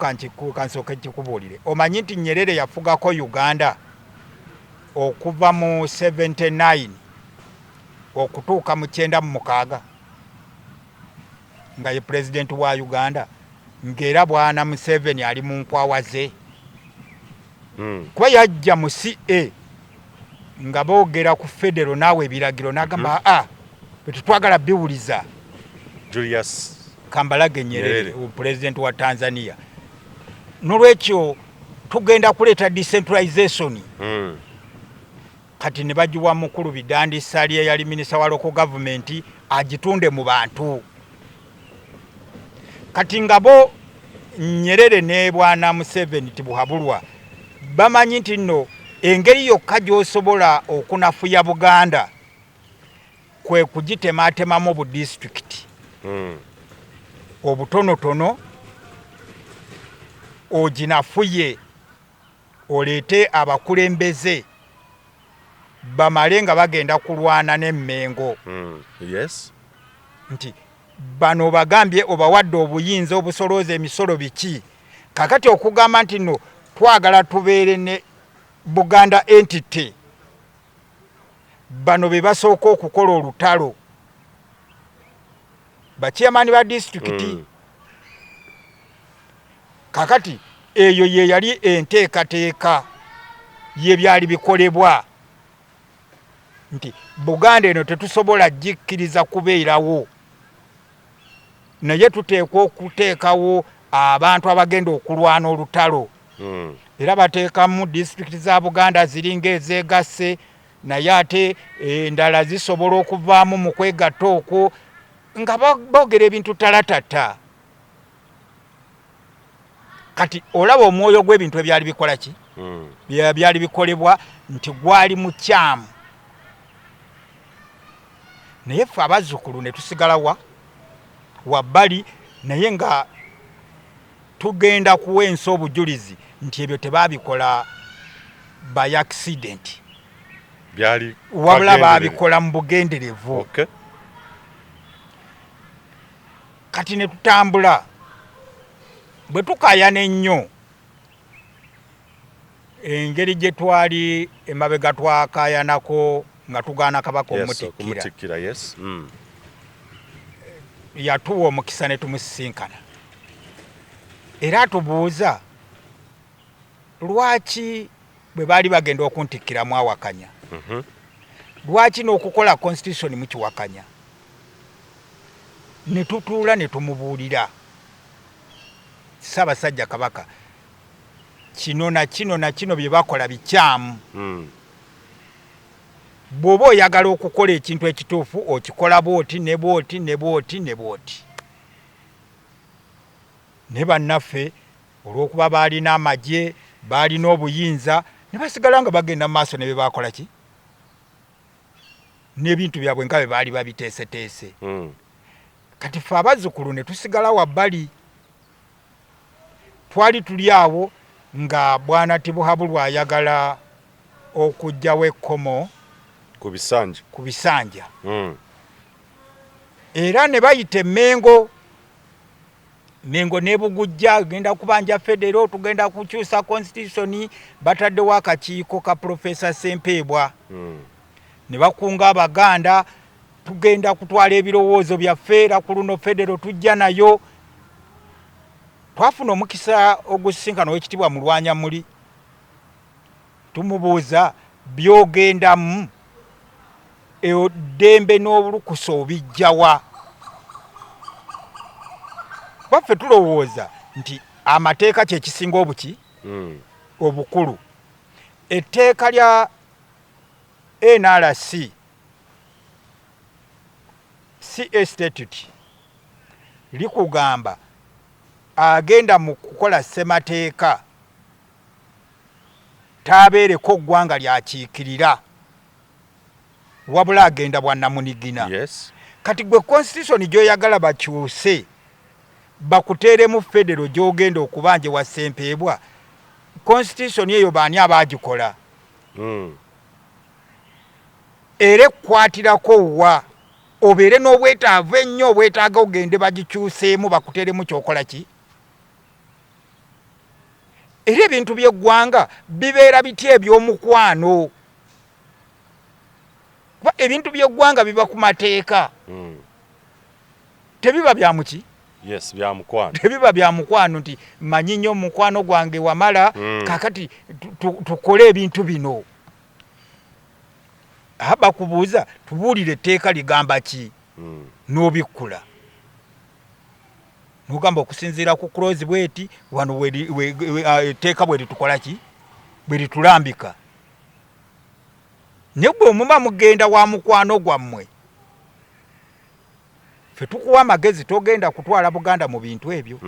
kansooke kikubuulire. Omanyi nti Nyerere yafugako Uganda okuva mu 79 okutuuka mu 96 nga ye pulezidenti wa Uganda, ng'era Bwana Museveni ali mu nkwawa ze. Kuba yajja mu CA nga boogera ku federo naawe ebiragiro n'agamba, "Aa, tetutwagala biwuliza." Julius Kambalage Nyerere, Nyerere. Pulezidenti wa Tanzania. Nolwekyo tugenda kuleeta decentralization. Kati ne bagiwa mukulu Bidandi Ssali eyali minisita wa local government agitunde mu bantu. Kati nga bo Nyerere ne bwana Museveni Tibuhaburwa bamanyi nti nno engeri yokka gy'osobola okunafuya Buganda kwe kugitematemamu budisitulikiti obutonotono, oginafuye, oleete abakulembeze bamale nga bagenda kulwana n'Emmengo. Nti bano bagambye obawadde obuyinza obusolooza emisolo biki. Kakati okugamba nti no twagala tubeere ne Buganda entity, bano be basooka okukola olutalo, bachairman ba disitulikiti. Kakati eyo ye yali enteekateeka yebyali bikolebwa nti Buganda eno tetusobola gikkiriza kubeerawo, naye tuteekwa okuteekawo abantu abagenda okulwana olutalo. Era bateekamu disitulikiti za Buganda ziringa ezeegasse, naye ate endala zisobola okuvaamu mu kwegatta okwo, nga boogera ebintu talatata. Kati olaba omwoyo gw'ebintu ebyali bikola ki? Byali bikolebwa nti gwali mukyamu, naye ffe abazzukulu ne tusigala wa wabbali, naye nga tugenda kuwa ensi obujulizi nti ebyo tebabikola by accident, byali wabula bagenderere. Babikola mu bugenderevu. Kati ne tutambula, bwe tukayana ennyo engeri gye twali emabega twakayanako nga tugaana Kabaka omutikkira. Okumutikkira, yes. Yatuwa omukisa ne tumusisinkana, era atubuuza lwaki bwe baali bagenda okuntikkira mwawakanya, lwaki n'okukola constitution mukiwakanya. Ne tutuula ne tumubuulira, Ssaabasajja Kabaka, kino na kino na kino bye bakola bikyamu. Bw'oba oyagala okukola ekintu ekituufu, okikola bwoti ne bwoti ne bwoti ne bwoti. Naye bannaffe olw'okuba baalina amagye, baalina obuyinza, ne basigala nga bagenda mu maaso ne bye bakola ki n'ebintu byabwe nga bwe baali babiteeseteese. Kati ffe abazzukulu ne tusigala wabbali. Twali tuli awo nga bwana Tibuhaburwa ayagala okuggyawo ekkomo ku bisanja. Ku bisanja. Era ne bayita Emmengo, Mengo nebugujja genda kubanja federo, tugenda kukyusa constitution. Bataddewo akakiiko ka Profesa Sempeebwa. Ne bakunga Abaganda, tugenda kutwala ebirowoozo byaffe, era ku luno federo tujja nayo. Twafuna omukisa ogusisinkana Owekitiibwa Mulwanya muli, tumubuuza, byogendamu eddembe n'obulukusa obijjawa? Baffe tulowooza nti amateeka kyekisinga obuki obukulu. Etteeka lya NRC CA statute likugamba agenda mu kukola ssemateeka taabeereko ggwanga lyakiikirira, wabula agenda bwannamunigina. Kati gwe constitution gy'oyagala bakyuse bakuteeremu federo gy'ogenda okubanja ewa Ssempeebwa, constitution eyo baani abaagikola? Era ekkwatirako wa obeere n'obwetaavu ennyo obwetaaga ogende bagikyuseemu bakuteeremu kyokola ki? Era ebintu by'eggwanga bibeera bitya eby'omukwano? Kuba ebintu by'eggwanga biba ku mateeka, tebiba bya muki. Yes, bya mukwano. Tebiba bya mukwano nti manyi nnyo mukwano gwange Wamala. Kakati tukole ebintu bino. Bakubuuza tubuulire etteeka ligamba ki? N'obikkula nogamba okusinziira ku clause bweti wano etteeka bwe litukola ki, bwe litulambika. Naye bwe muba mugenda wa mukwano gwammwe, ffe tukuwa amagezi, togenda kutwala Buganda mu bintu ebyo.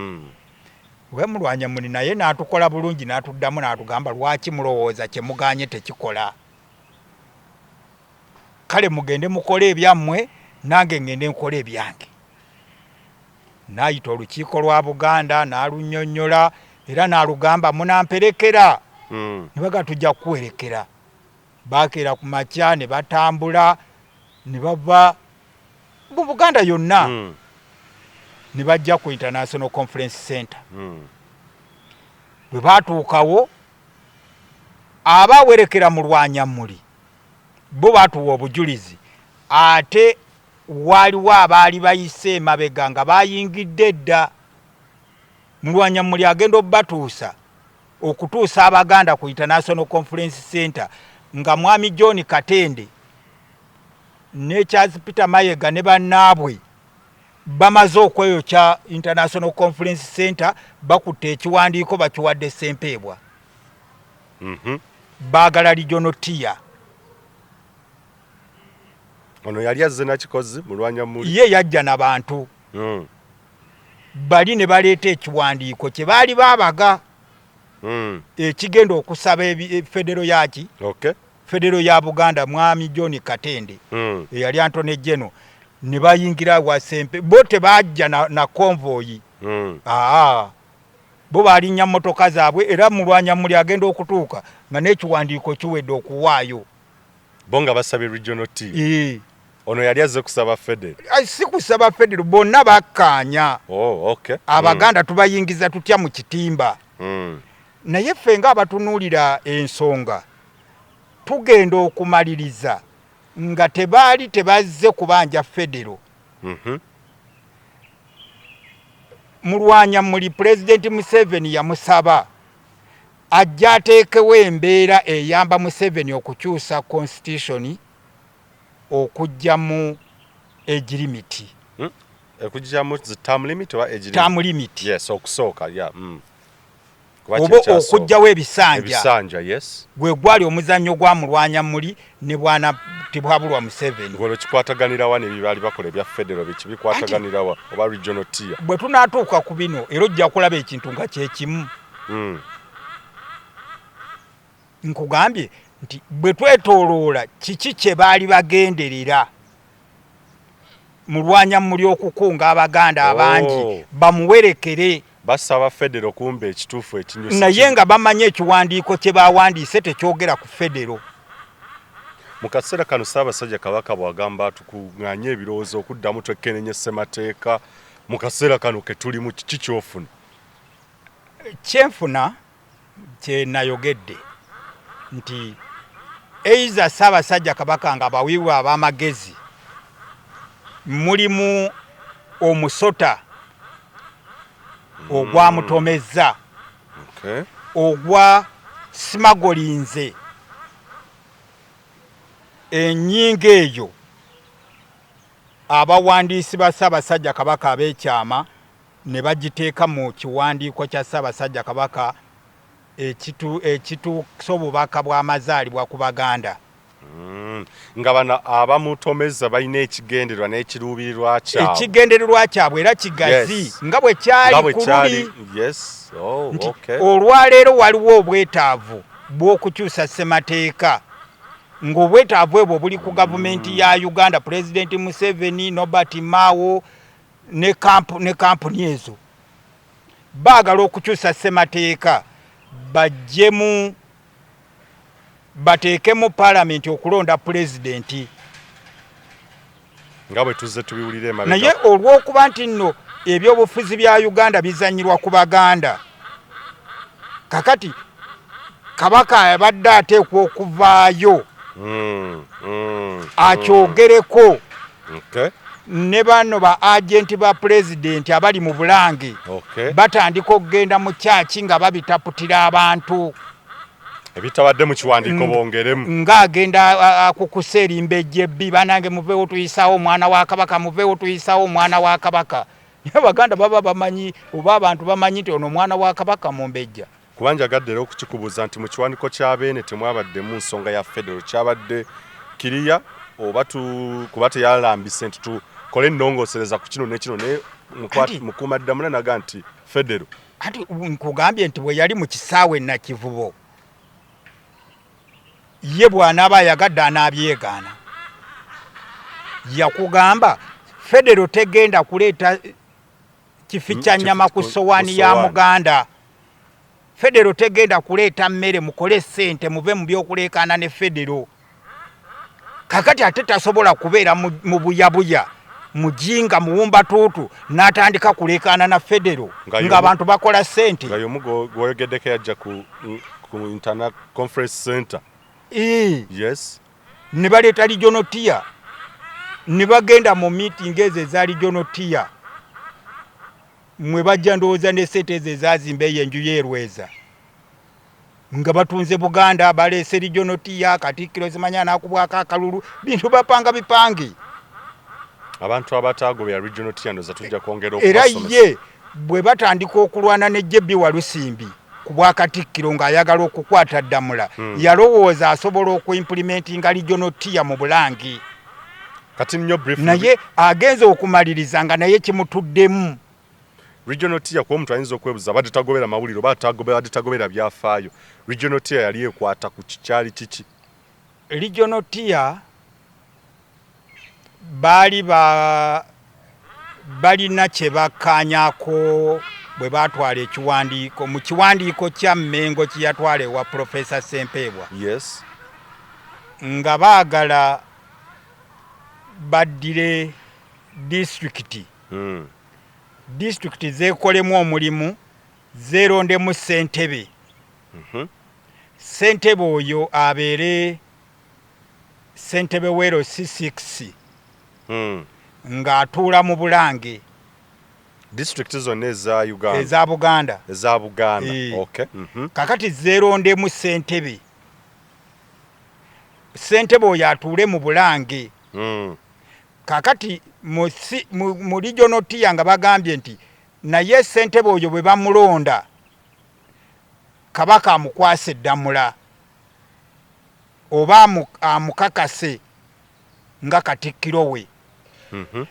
We mulwanya muli naye n'atukola bulungi, n'atuddamu n'atugamba, lwaki mulowooza kye muganye tekikola? Kale mugende mukole ebyammwe, nange ngende nkole ebyange. N'ayita olukiiko lwa Buganda n'alunnyonnyola era n'alugamba, munamperekera? Ne bagamba tujja kukuwerekera. Bakeera ku makya ne batambula ne bava mu Buganda yonna ne bajja ku International Conference Center. Bwe baatuukawo, abawerekera mu Lwanyamuli bo batuwa obujulizi, ate waaliwo abaali bayise emabega nga bayingidde edda. Mulwanyamuli agenda obbatuusa okutuusa Abaganda ku International Conference Center nga Mwami John Katende ne Charles Peter Mayiga ne bannaabwe bamaze okweyokya International Conference Center, bakutte ekiwandiiko bakiwadde Ssempeebwa. Baagala regional tier. Ono yali azze nakikozi Mulwanyamuli. Ye yajja na bantu. Bali ne baleeta ekiwandiiko kye baali baabaga ekigenda okusaba federo yaki? Federo ya Buganda, Mwami John Katende eyali Attorney General, ne bayingira wa Sempe. Bo tebajja na convoy. Aa, bo balinnya mmotoka zaabwe, era Mulwanyamuli agenda okutuuka nga n'ekiwandiiko kiwedde okuwaayo. Bo nga basabye regional tier. Ono yali azze kusaba federo. Si kusaba federo, bonna bakkaanya. Oh, okay. Abaganda tubayingiza tutya mu kitimba? Naye ffe ng'abatunuulira ensonga tugenda okumaliriza nga tebaali tebazze kubanja federo. Mulwanya muli Pulezidenti Museveni yamusaba ajja ateekewo embeera eyamba Museveni okukyusa constitution okuggyamu age limit. Okuggyamu term limit oba age limit? Term limit. Yes, okusooka, yeah. Oba okuggyawo ebisanja. Ebisanja, yes. Gwe gwali omuzannyo gwa Mulwanya muli ne bwana Tibwabulwa Museveni. Olwo kikwataganirawa ne bye baali bakola ebya federo, biki bikwataganirawa oba regional tier? Bwe tunaatuuka ku bino era ojja kulaba ekintu nga kye kimu. Nkugambye nti bwe twetooloola kiki kye baali bagenderera Mulwanya muli okukunga Abaganda abangi bamuwerekere. Basaba federo, kumbe ekituufu ekinyusi naye nga bamanyi ekiwandiiko kye bawandiise tekyogera ku federo. Mu kaseera kano Ssaabasajja Kabaka bw'agamba tukuŋŋaanye ebirowoozo okuddamu twekkeneenye ssemateeka, mu kaseera kano ke tulimu kiki ky'ofuna? Kyenfuna kye nayogedde nti eiza Ssaabasajja Kabaka nga abawiiwa ab'amagezi mulimu omusota ogwamutomezza ogwa simagolinze ennyingo eyo abawandiisi ba Ssaabasajja Kabaka ab'ekyama ne bagiteeka mu kiwandiiko kya Ssaabasajja Kabaka ekituusa obubaka bw'amazaalibwa ku Baganda. Nga bano abamutomeza balina ekigendererwa n'ekiruubirirwa kyabwe. Ekigendererwa kyabwe era kigazi nga bwe kyali Nga bwe ku kyali, luli. Yes. Oh, Nti okay. olwaleero waliwo obwetaavu bw'okukyusa ssemateeka, ng'obwetaavu ebwo buli ku gavumenti ya Uganda, Pulezidenti Museveni, Norbert Mao ne kampuni ezo baagala okukyusa ssemateeka baggyemu bateekemu paalamenti okulonda pulezidenti nga bwe tuzze tubiwulira emabega. Naye olw'okuba nti nno ebyobufuzi bya Uganda bizannyirwa ku Baganda, kakati Kabaka abadde ateekwa okuvaayo akyogereko. Ne bano ba agenti ba pulezidenti abali mu Bulange batandika okugenda mu kyaki nga babitaputira abantu. Ebitabadde mu kiwandiiko bongeremu. Ng'agenda akukusa erimbejja ebbi, banange muveewo tuyisawo omwana wa Kabaka, muveewo tuyisawo omwana wa Kabaka. Naye Abaganda baba bamanyi oba abantu bamanyi nti ono omwana wa Kabaka mumbejja. Kuba njagadde era okukikubuuza nti mu kiwandiiko kya Beene temwabaddemu nsonga ya federo, kyabadde kiriya oba tu, kuba teyalambise nti tukole ennongoosereza ku kino ne kino, naye Mukuumaddamula naga nti federo. Anti nkugambye nti bwe yali mu kisaawe Nakivubo, ye bw'anaaba ayagadde anaabyegaana. Yakugamba federo tegenda kuleeta kifi kya nnyama ku ssowaani ya Muganda. Federo tegenda kuleeta mmere, mukole ssente muve mu by'okuleekaana ne federo. Kakati ate tasobola kubeera mu buyabuya mujinga muwumbatuutu n'atandika kuleekaana na federo ng'abantu bakola ssente. Nga y'omu gwoyogeddeko yajja ku International Conference Center. Yes. Ne baleeta regional tier ne bagenda mu meeting ezo eza regional tier mwe bajja ndowooza ne ssente ezo ezazimba eyo enju y'erweza nga batunze Buganda, baleese regional tier, Katikkiro simanyi anaakubwako akalulu, bintu bapanga bipange. Abantu abataagobera regional tier ndowooza tujja kwongera Era okubasomesa. Ye bwe batandika okulwana ne JB Walusimbi ku bwakatikkiro ng'ayagala okukwata Ddamula, yalowooza asobola okuimplementinga regional tier mu Bulange. Kati nnyo briefly. Naye agenze okumaliriza nga naye kimutuddemu. Regional tier, kuba omuntu ayinza okwebuza abadde tagobera mawulire oba abadde tagobera byafaayo. Regional tier yali ekwata ku kyali kiki? Regional tier baali ba balina kye bakkaanyako bwe baatwala ekiwandiiko mu kiwandiiko kya Mmengo kye yatwala ewa Profesa Ssempeebwa. Nga baagala baddire disitulikiti. Disitulikiti zeekolemu omulimu, zeerondemu ssentebe. Ssentebe oyo abeere ssentebe w'LC6 ng'atuula mu Bulange. Disitulikiti zonna eza Uganda. Eza Buganda. Eza Buganda. Okay. Kakati zeerondemu ssentebe. Ssentebe oyo atuule mu Bulange. Kakati mu regional tier nga bagambye nti naye ssentebe oyo bwe bamulonda Kabaka amukwase eddamula oba amukakase nga Katikkiro we.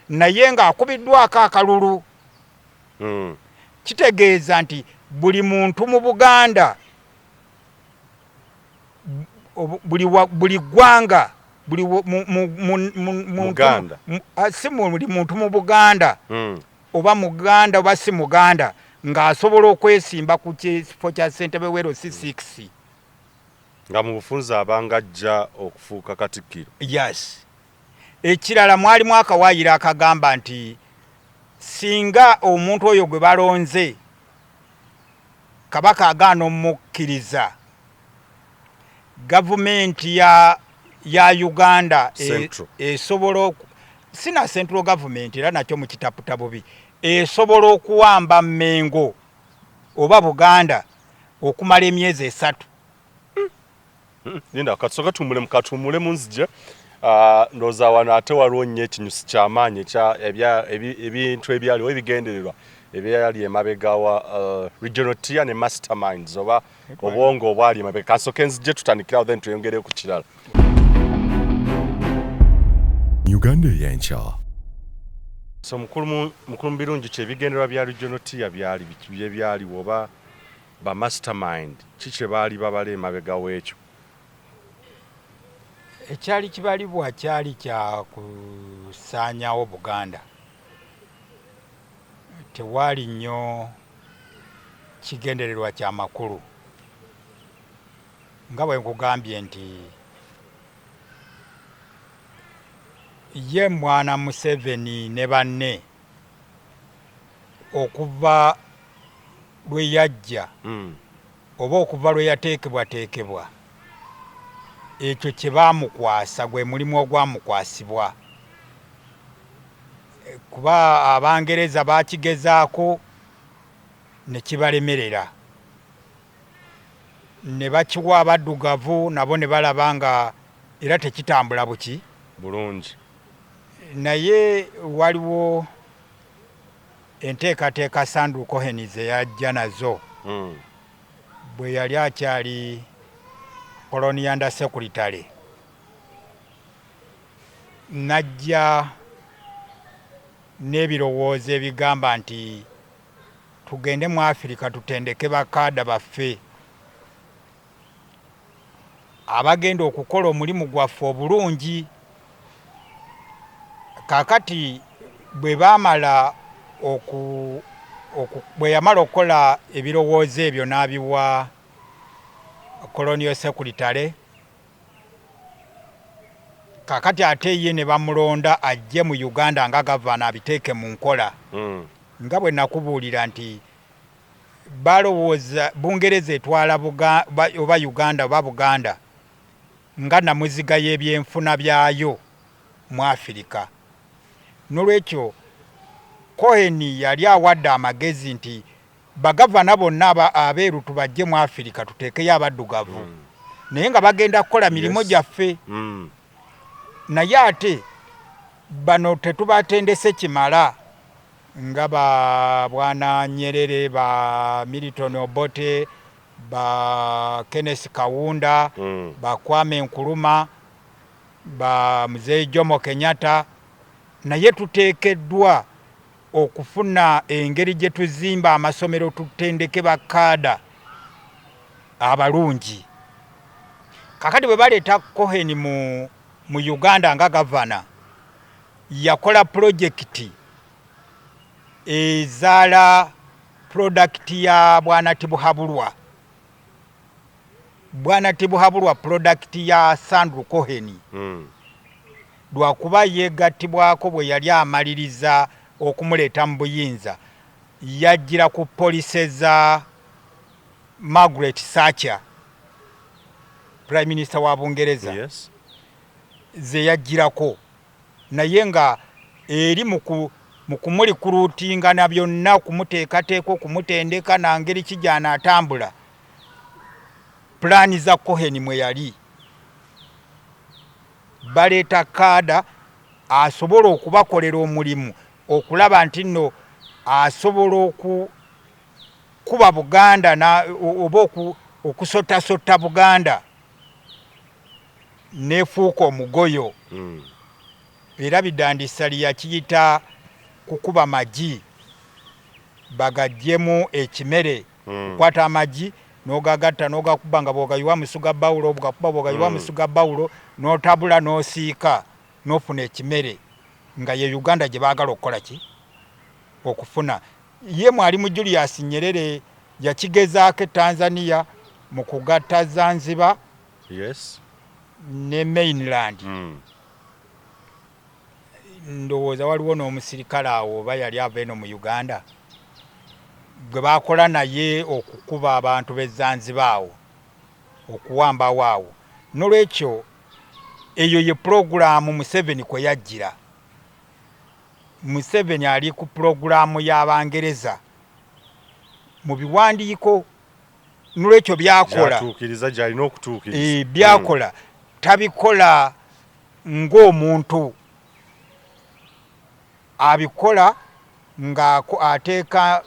Naye ng'akubiddwako akalulu. Kitegeeza nti buli muntu mu Buganda, buli ggwanga, buli Muganda. Si buli muntu mu Buganda, oba Muganda oba si Muganda, ng'asobola okwesimba ku kifo kya ssentebe w'e LC6. Nga mu bufunze abanga ajja okufuuka Katikkiro. Yes. Ekirala mwalimu akawaayiro akagamba nti singa omuntu oyo gwe balonze Kabaka agaana omukkiriza, gavumenti ya ya Uganda esobola si na central government, era nakyo mukitaputa bubi, esobola okuwamba Mmengo oba Buganda okumala emyezi 3. Linda katusooke tuwummulemu, katuwummulemu nzije. Ndowooza wano ate waliwo nnyo ekinyusi ky'amaanyi ebintu ebyaliwo, ebigendererwa ebyali emabega wa regional tier ne masterminds oba obwongo obwali emabega. Kansooke nzije tutandikirawo then tweyongereyo ku kirala. Uganda ey'enkya. So mukulu mukulu Birungi, ki ebigendererwa bya regional tier byali bye byaliwo oba ba mastermind ki kye baali babala emabega w'ekyo? Ekyali kibalibwa kyali kya kusaanyawo Buganda. Tewaali nnyo kigendererwa kya makulu. Nga bwe nkugambye nti ye mwana Museveni ne banne okuva lwe yajja oba okuva lwe yateekebwateekebwa, ekyo kye baamukwasa gwe mulimu ogwamukwasibwa. Kuba Abangereza bakigezaako ne kibalemerera, ne bakiwa abaddugavu nabo ne balaba nga era tekitambula buki bulungi. Naye waliwo enteekateeka Sandrew Cohen ze yajja nazo bwe yali akyali Colonial Under Secretary, n'ajja n'ebirowoozo ebigamba nti tugende mu Afirika tutendeke bakaada baffe abagenda okukola omulimu gwaffe obulungi. Kaakati bwe baamala oku, oku, bwe yamala okukola ebirowoozo ebyo n'abiwa Colonial Secretary, kakati ate ye ne bamulonda ajje mu Uganda nga gavana abiteeke mu nkola. Nga bwe nakubuulira nti balowooza Bungereza etwala oba Uganda oba Buganda nga namuziga y'ebyenfuna byayo mu Afirika. Nolwekyo Cohen yali awadde amagezi nti bagavana bonna abeeru tubajje mu Afirika tuteekeyo abaddugavu, naye nga bagenda kukola mirimu gyaffe. Naye ate bano tetubatendese kimala nga ba Bwana Nyerere, ba Milton Obote, ba Kenneth Kaunda, ba Kwame Nkrumah, ba Mzee Jomo Kenyatta, naye tuteekeddwa okufuna engeri gye tuzimba amasomero tutendeke bakaada abalungi. Kakati bwe baleeta Cohen mu Uganda nga gavana, yakola pulojekiti ezaala product ya Bwana Tibuhaburwa. Bwana Tibuhaburwa product ya Sandrew Cohen. Lwakuba yeegattibwako bwe yali amaliriza okumuleeta mu buyinza, yajjira ku policy za Margaret Thatcher, Prime Minister wa Bungereza, ze yajjirako, naye nga eri mu kumulikuluutinga na byonna, okumuteekateeka, okumutendeka na ngeri ki gy'anaatambula, pulaani za Cohen mwe yali. Baleeta kaada asobola okubakolera omulimu okulaba nti nno asobola okukuba Buganda oba okusottasotta Buganda n'efuuka omugoyo. Era Bidandi Ssali yakiyita kukuba magi bagaggyemu ekimere. Okwata amagi n'ogagatta n'ogakuba nga bw'ogayiwa musuga bawulo, ogakuba bw'ogayiwa musuga bawulo, n'otabula n'osiika n'ofuna ekimere nga ye Uganda gye baagala okukola ki? Okufuna. Ye Mwalimu Julius Nyerere yakigezaako e Tanzania mu kugatta Zanzibar ne mainland. Ndowooza waliwo n'omusirikale awo oba yali ava eno mu Uganda gwe bakola naye okukuba abantu b'e Zanzibar awo, okuwambawo awo. Nolwekyo eyo ye pulogulaamu Museveni kwe yajjira. Museveni ali ku pulogulaamu y'Abangereza mu biwandiiko, nolwekyo byakola gy'atuukiriza, gy'alina okutuukiriza. Byakola tabikola ng'omuntu, abikola nga ateeka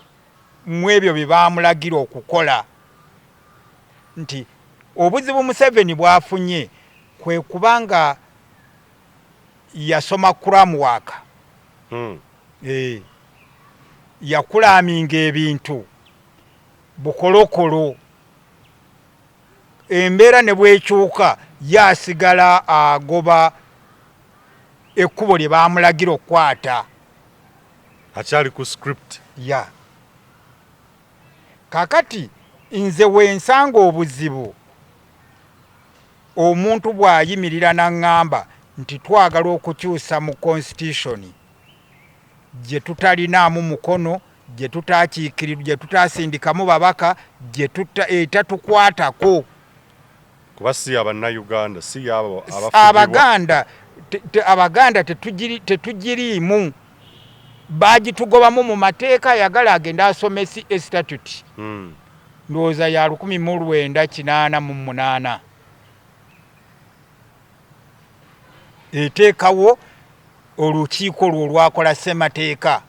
mu ebyo bye baamulagira okukola. Nti obuzibu Museveni bw'afunye kwe kuba nga yasoma cramwork, yakulaaminga ebintu bukolokolo, embeera ne bw'ekyuka ye asigala agoba ekkubo lye baamulagira okukwata. Akyali ku script. Ya. Kaakati nze we nsanga obuzibu omuntu bw'ayimirira n'aŋŋamba nti twagala okukyusa mu constitution gye tutalinaamu mukono, gye tutakiikiri, gye tutasindikamu babaka, gye tuta, etatukwatako. Kuba si ya Bannayuganda, si y'abo abafugibwa. Abaganda, te, te, Abaganda tetugiriimu. Bagitugobamu mu mateeka, ayagala agende asome CA statute. Ndowooza ya 1988 eteekawo olukiiko lwo olwakola ssemateeka.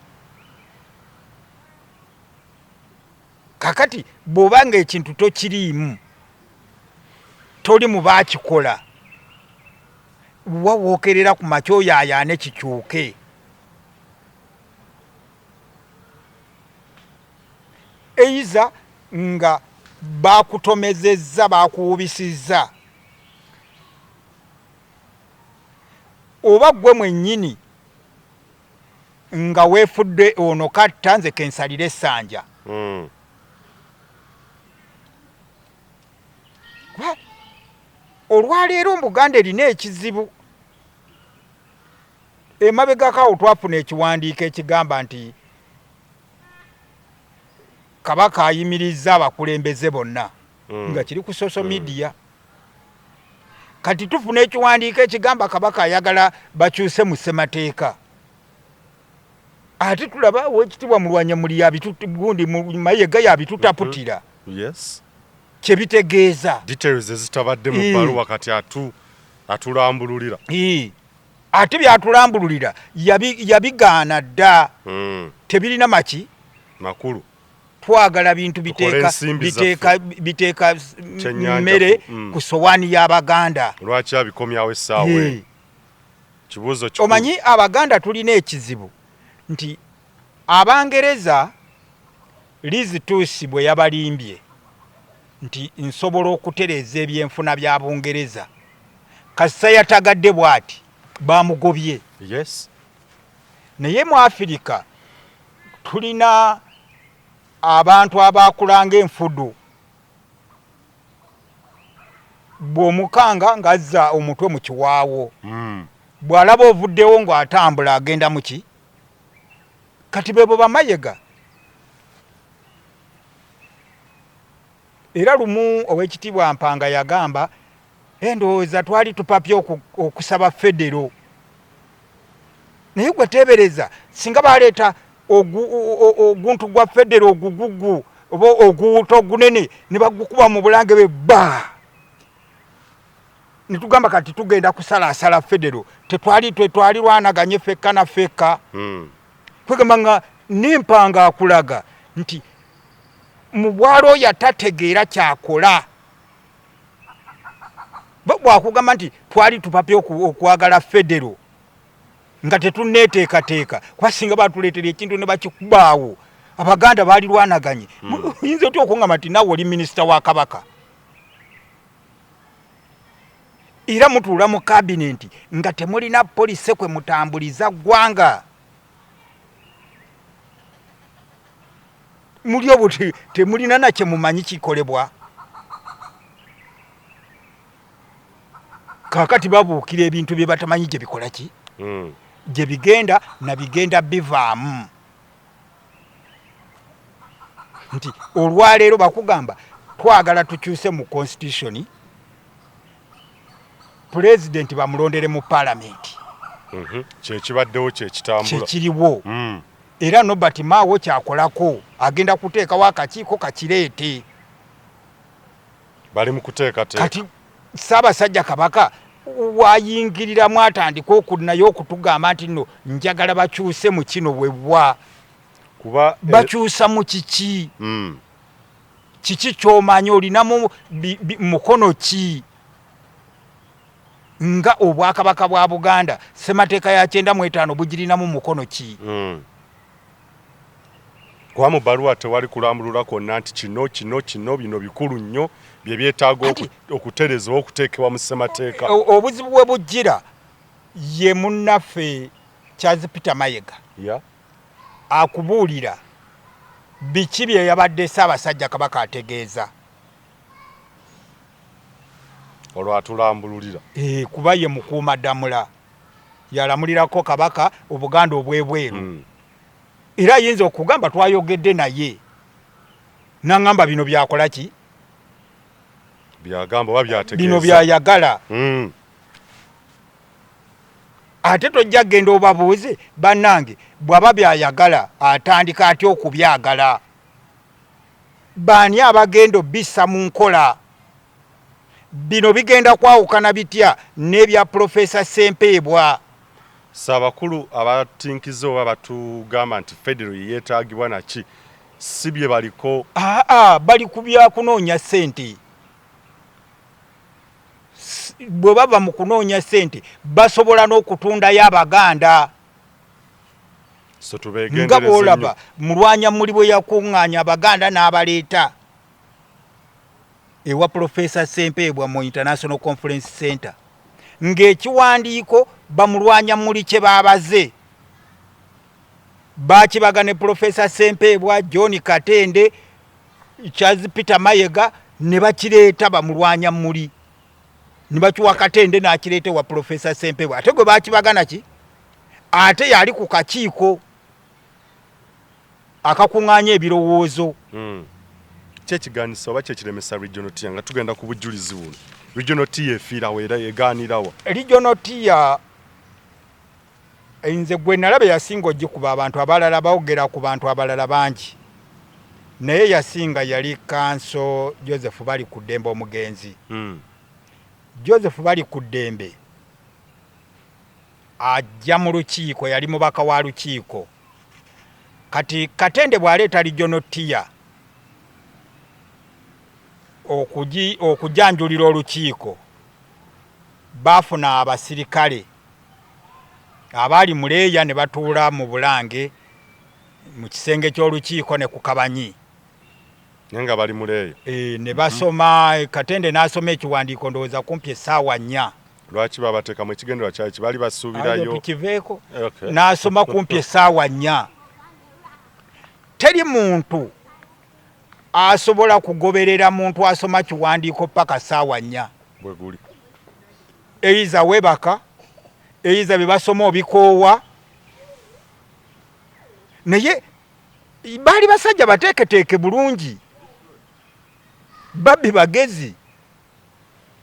Kakati bw'oba nga ekintu tokiriimu, toli mu baakikola, wa wookerera ku makya oyaayaane kikyuke? Eiza nga bakutomezezza, bakuwubisizza, oba ggwe mwennyini nga weefudde ono katta nze kensalire essanja. Olwaleero Buganda erina ekizibu. Emabegako awo twafuna ekiwandiiko ekigamba nti Kabaka ayimirizza abakulembeze bonna, nga kiri ku social media. Kati tufuna ekiwandiiko ekigamba Kabaka ayagala bakyuse mu ssemateeka, ate tulaba Owekitiibwa Mulwanyamuli gundi Mayega yabitutaputira. Kyebitegeeza details ezitabadde mu bbaluwa kati atulambululira. Ate byatulambululira yabigaana dda. Tebirina maki makulu. Twagala bintu biteeka mmere ku sowaani y'Abaganda. Lwaki abikomyawo essaawa eno? Kibuuzo kikulu. Omanyi Abaganda tulina ekizibu nti Abangereza Liz Truss bwe yabalimbye nti nsobola okutereeza ebyenfuna bya Bungereza, kasita yatagadde bw'ati bamugobye. Naye mu Afirika tulina abantu abakulanga enfudu, bw'omukanga ng'azza omutwe mu kiwaawo, bw'alaba ovuddewo ng'atambula agenda muki. Kati bebo Bamayega. Era lumu Owekitiibwa Mpanga yagamba, endowooza twali tupapye okusaba federo, naye gwe teebereza singa baleeta oguntu gwa federo ogugugu oba oguwuta ogunene ne bagukuba mu Bulange be bba, ne tugamba kati tugenda kusalaasala federo, tetwali twalirwanaganye ffekka na ffekka. Kwegamba nga n'Empanga akulaga nti mu bwalooya tategeera kyakola. Bwakugamba nti twali tupapye okwagala federo nga tetunneeteekateeka, kuba singa batuleetera ekintu ne bakikubaawo Abaganda balirwanaganye. Oyinza otya okungamba nti naawe oli minisita wa Kabaka, era mutuula mu kabinenti nga temulina policy kwe mutambuliza ggwanga? Muli obwo temulina na kye mumanyi kikolebwa. Kaakati babuukira ebintu bye batamanyi gye bikola ki, gye bigenda na bigenda bivaamu. Nti olwaleero bakugamba twagala tukyuse mu constitution, pulezidenti bamulondere mu palamenti. Kyekibaddewo, kyekitambula. Kyekiriwo. Era Norbert Mao kyakolako, agenda kuteekawo akakiiko kakireete. Bali mu kuteekateeka. Kati Ssaabasajja Kabaka wayingiriramu atandike naye okutugamba nti nno njagala bakyuse mu kino bwebwa. Kuba bakyusa mu kiki? Kiki ky'omanyi olinamu mukono ki? Nga Obwakabaka bwa Buganda ssemateeka ya 95 bugirinamu mukono ki? Kuba mu bbaluwa tewali kulambulula kwonna nti kino kino kino bino bikulu nnyo bye byetaaga okutereezebwa okuteekebwa mu ssemateeka. Obuzibu we bujjira ye munnaffe Charles Peter Mayega akubuulira biki bye yabadde Ssaabasajja Kabaka ategeeza. Olwo atulambululira. Kuba ye mukuuma ddamula, yalamulirako Kabaka Obuganda obw'ebweru. Era ayinza okugamba twayogedde naye n'aŋŋamba bino byakola ki? Byagamba oba byategeeza. Bino byayagala. Ate tojja kugenda obabuuze, bannange, bw'aba byayagala atandika atya okubyagala? Baani abagenda obissa mu nkola? Bino bigenda kwawukana bitya n'ebya Pulofeesa Ssempeebwa? Ssaabakulu abatinkize oba batugamba nti federo yeyeetaagibwa naki si bye baliko. Aa, bali ku bya kunoonya ssente. Bwe bava mu kunoonya ssente basobola n'okutundayo Abaganda. So Nga tubeegendereze bw'olaba nnyo. Mulwanyamuli bwe yakuŋŋaanya Abaganda n'abaleeta ewa Pulofeesa Ssempeebwa mu International Conference Center ng'ekiwandiiko bamulwanyamuli kye baabaze baakibaga ne Pulofeesa Ssempeebwa, John Katende, Charles Peter Mayega ne bakireeta bamulwanyamuli ne bakiwa Katende n'akireeta ewa Pulofeesa Ssempeebwa, ate gwe baakibaga naki ate yali ku kakiiko akakuŋŋaanya ebirowoozo. Ki ekigaanisa oba ki ekiremesa Regional Tier nga tugenda ku bujulizi buno? Regional Tier efiirawa era egaanirawa? Regional Tier nze gwe nalaba yasinga ogikuba, abantu abalala bawogera ku bantu abalala bangi, naye yasinga yali Kanso Joseph Balikuddembe omugenzi. Joseph Balikuddembe ajja mu lukiiko, yali mubaka wa lukiiko. Kati Katende bw'aleeta Regional Tier okujanjulira olukiiko, baafuna abasirikale abaali mu leeya ne batuula mu Bulange mu kisenge ky'olukiiko ne ku Kabanyi. Naye nga bali mu leeya. Ne basoma, Katende n'asoma ekiwandiiko ndowooza kumpi essaawa 4. Lwaki babateekamu? Ekigendererwa kyali ki? Baali basuubirayo. Tukiveeko. N'asoma kumpi essaawa 4. Teri muntu asobola kugoberera muntu asoma kiwandiiko paka ssaawa 4. Bwe guli. Eiza weebaka, eiza bye basoma obikoowa. Naye baali basajja bateeketeeke bulungi, babbi bagezi.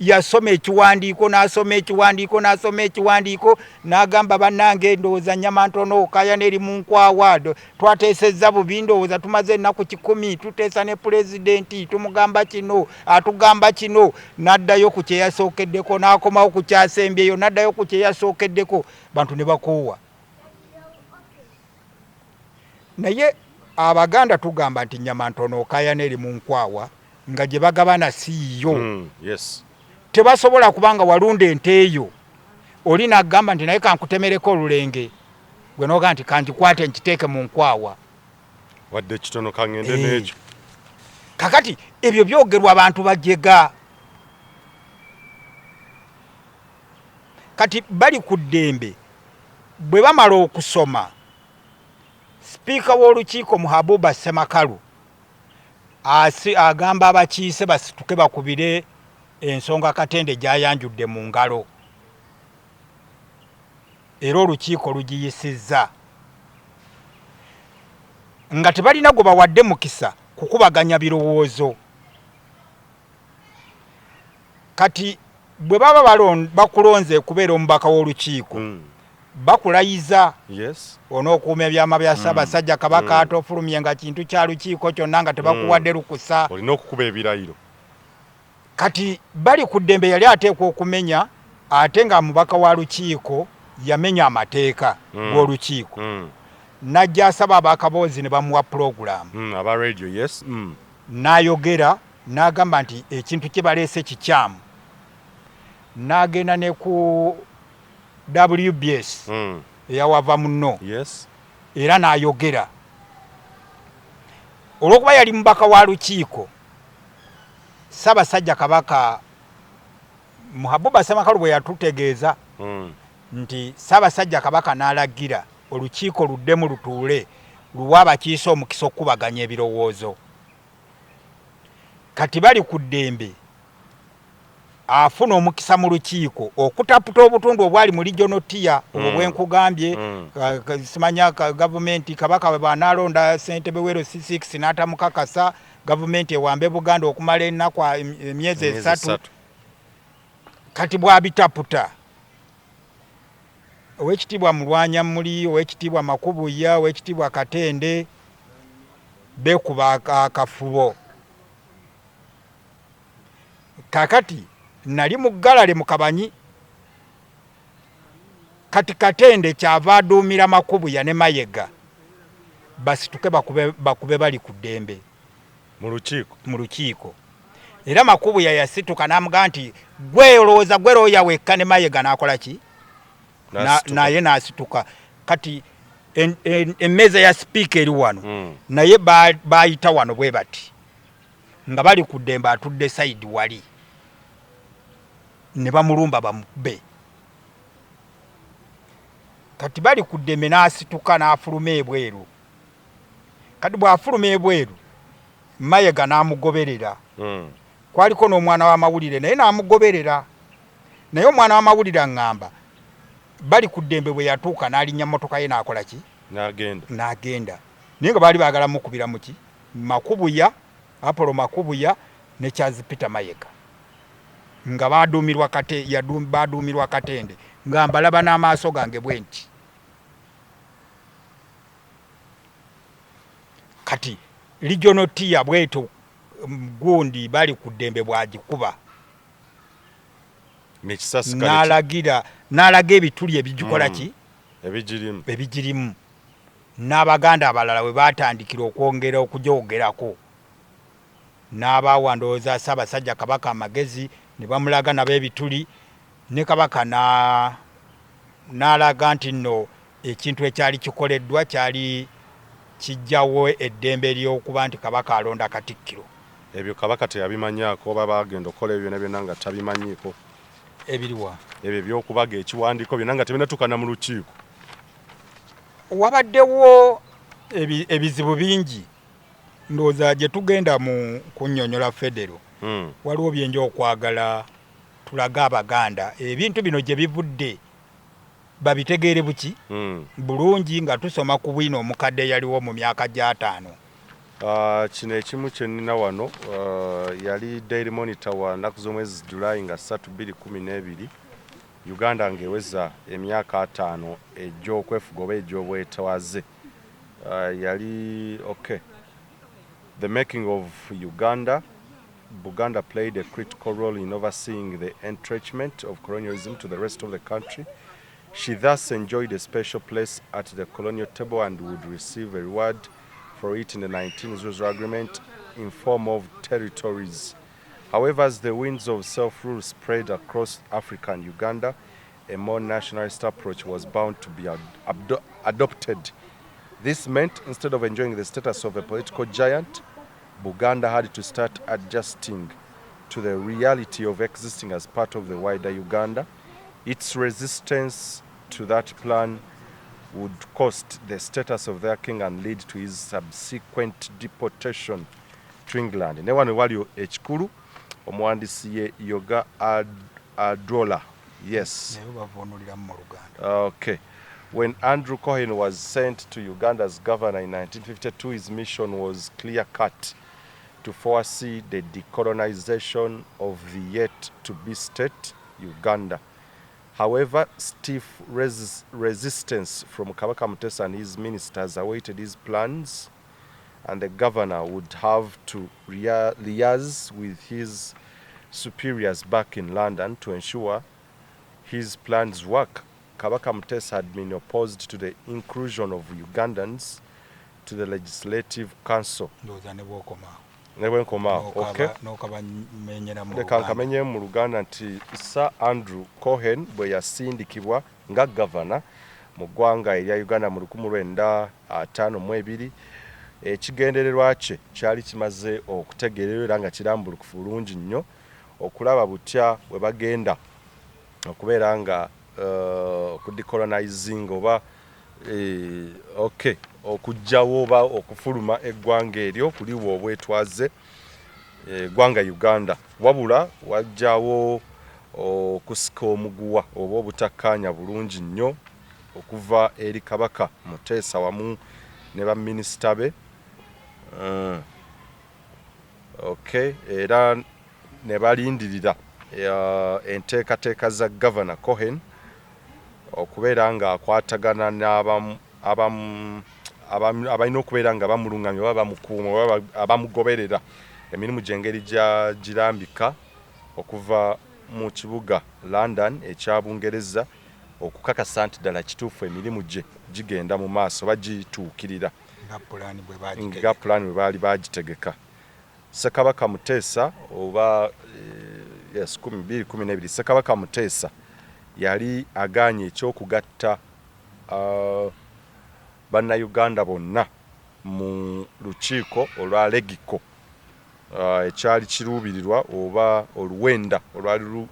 Yasoma ekiwandiiko, n'asoma ekiwandiiko, n'asoma ekiwandiiko, n'agamba bannange ndowooza nnyama ntono, okaayana eri mu nkwawa, twateesezza bubi, ndowooza tumaze ennaku 100 tuteesa ne pulezidenti, tumugamba kino, atugamba kino, n'addayo ku kye yasookeddeko, n'akomawo ku kyasembyeyo, n'addayo ku kye yasookeddeko, bantu ne bakoowa. Naye Abaganda tugamba nti nnyama ntono okaayana eri mu nkwawa, nga gye bagabana si yiyo. Tebasobola kubanga walunda ente eyo, oli n'agamba nti naye kankutemereko olulenge, gwe n'ogamba nti kangikwate nkiteeke mu nkwawa. Wadde kitono kangende n'ekyo. Kakati ebyo byogerwa abantu bajega. Kati bali ku ddembe bwe bamala okusoma, sipiika w'olukiiko Muhabuba Ssemakalu agamba abakiise basituke bakubire ensonga Katende gy'ayanjudde mu ngalo, era olukiiko lugiyisizza nga tebalina gwe bawadde mukisa kukubaganya birowoozo. Kati bwe baba bakulonze okubeera omubaka w'olukiiko, bakulayiza onookuuma ebyama bya Ssaabasajja Kabaka, tofulumye nga kintu kya lukiiko kyonna nga tebakuwadde lukusa. Olina okukuba ebirayiro. Kati bali ku ddembe yali ateekwa okumenya, ate nga mubaka wa lukiiko yamenya amateeka g'olukiiko. N'ajja asaba ab'akaboozi ne bamuwa pulogulaamu. Aba radio, yes. N'ayogera n'agamba nti ekintu kye baleese kikyamu. N'agenda ne ku WBS eyawava munno. Era n'ayogera. Olw'okuba yali mubaka wa lukiiko, Ssaabasajja Kabaka Muhabuba Ssemakalu bwe yatutegeeza nti Ssaabasajja Kabaka n'alagira olukiiko luddemu lutuule luwe abakiise omukisa okukubaganya ebirowoozo. Kati bali ku ddembe afuna omukisa mu lukiiko okutaputa obutundu obwali mu regional tier obwo bwe nkugambye, simanya gavumenti Kabaka bw'anaalonda ssentebe w'e LC6 n'atamukakasa, gavumenti ewambe Buganda okumala ennaku emyezi 3. Kati bw'abitaputa Owekitiibwa Mulwanyammuli, Owekitiibwa Makubuya, Owekitiibwa Katende beekuba akafubo. Kakati nali mu galale mu Kabanyi. Kati Katende kyava aduumira Makubuya ne Mayega basituke bakube, bakube bali ku ddembe mu lukiiko. Mu lukiiko. Era Makubuya yasituka n'amugamba nti gwe olowooza gwe looya wekka ne Mayega n'akola ki? Naye n'asituka. Kati emmeeza ya sipiika eri wano naye baayita wano bwe bati nga bali ku ddembe atudde sayidi wali ne bamulumba bamukube. Kati bali ku ddembe n'asituka n'afuluma ebweru. Kati bw'afuluma ebweru Mayega n'amugoberera. Kwaliko n'omwana w'amawulire naye n'amugoberera. Naye omwana w'amawulire aŋŋamba bali ku ddembe bwe yatuuka n'alinnya mmotoka ye n'akola ki? N'agenda. N'agenda. Naye nga baali baagala mukubira mu ki? Makubuya, Apollo Makubuya ne Charles Peter Mayega. Nga baduumirwa Kate, yadu, baduumirwa Katende. Nga mbalaba n'amaaso gange bwe nti. Kati Regional Tier bwetyo gundi bali ku ddembe bw'agikuba. N'alagira, n'alaga ebituli ebigikola ki? Ebigirimu. Ebigirimu. N'Abaganda abalala we baatandikira okwongera okugyogerako. N'abawa ndowooza Ssaabasajja Kabaka amagezi ne bamulaga nabo ebituli ne Kabaka n'a, n'alaga nti nno ekintu ekyali kikoleddwa kyali kiggyawo eddembe ly'okuba nti Kabaka alonda Katikkiro. Ebyo Kabaka teyabimanyaako oba baagenda okukola ebyo byonna byonna nga tabimanyiiko? Ebiriwa? Ebyo eby'okubaga ekiwandiiko byonna nga tebinnatuuka na mu lukiiko. Wabaddewo ebizibu bingi. Ndowooza gye tugenda mu kunnyonnyola Federo, waliwo bye nja okwagala tulage Abaganda ebintu bino gye bivudde babitegeere buki bulungi nga tusoma ku bwino omukadde eyaliwo mu myaka gy'ataano. Kino ekimu kye nnina wano yali Daily Monitor wa nnaku z'omwezi July nga ssatu bbiri kkumi n'ebiri, Uganda ng'eweza emyaka ataano egy'okwefuga oba egy'obwetwaze. Yali okay. The making of Uganda, Buganda played a critical role in overseeing the entrenchment of colonialism to the rest of the country. She thus enjoyed a special place at the colonial table and would receive a reward for it in the 1900 agreement in form of territories. However, as the winds of self-rule spread across Africa and Uganda, a more nationalist approach was bound to be adopted. This meant instead of enjoying the status of a political giant, Buganda had to start adjusting to the reality of existing as part of the wider Uganda. Its resistance to that plan would cost the status of their king and lead to his subsequent deportation to England. Ne wano wali ekikulu omuwandiisi ye Yoga Adrola. Yes. Naye bavuunuliramu mu Luganda. Okay. When Andrew Cohen was sent to Uganda as governor in 1952, his mission was clear-cut: to foresee the decolonization of the yet-to-be state, Uganda. However, stiff resistance from Kabaka Mutesa and his ministers awaited his plans, and the governor would have to liaise with his superiors back in London to ensure his plans work. Kabaka Mutesa had been opposed to the inclusion of Ugandans to the Legislative Council. Ndowooza ne bw'okomaawo. Ne bwe nkomaawo, okay. N'okabamenyera mu Leka Luganda. Nkamenyemu mu Luganda nti Sir Andrew Cohen bwe yasindikibwa nga gavana mu ggwanga erya Uganda mu 1952, ekigendererwa kye kyali kimaze okutegeererwa era nga kirambulukufu bulungi nnyo okulaba butya bwe bagenda okubeera nga okudecolonizing oba okay, okuggyawo oba okufuluma eggwanga eryo kuliwa obwetwaze eggwanga Uganda. Wabula wajjawo okusika omuguwa oba obutakkaanya bulungi nnyo okuva eri Kabaka Muteesa wamu ne baminisita be. Okay, era ne balindirira enteekateeka za Gavana Cohen. Okubeera ng'akwatagana n'abamu abalina okubeera nga bamulungamya oba bamukuuma oba abamugoberera emirimu gye engeri gyagirambika okuva mu kibuga London ekya Bungereza okukakasa nti ddala kituufu emirimu gye gigenda mu maaso oba gituukirira nga pulaani bwe baali baagitegeka. Ssekabaka Muteesa oba yes, 2012 Ssekabaka Muteesa yali agaanye eky'okugatta Bannayuganda bonna mu lukiiko olwa Legico ekyali kiruubirirwa oba oluwenda olwali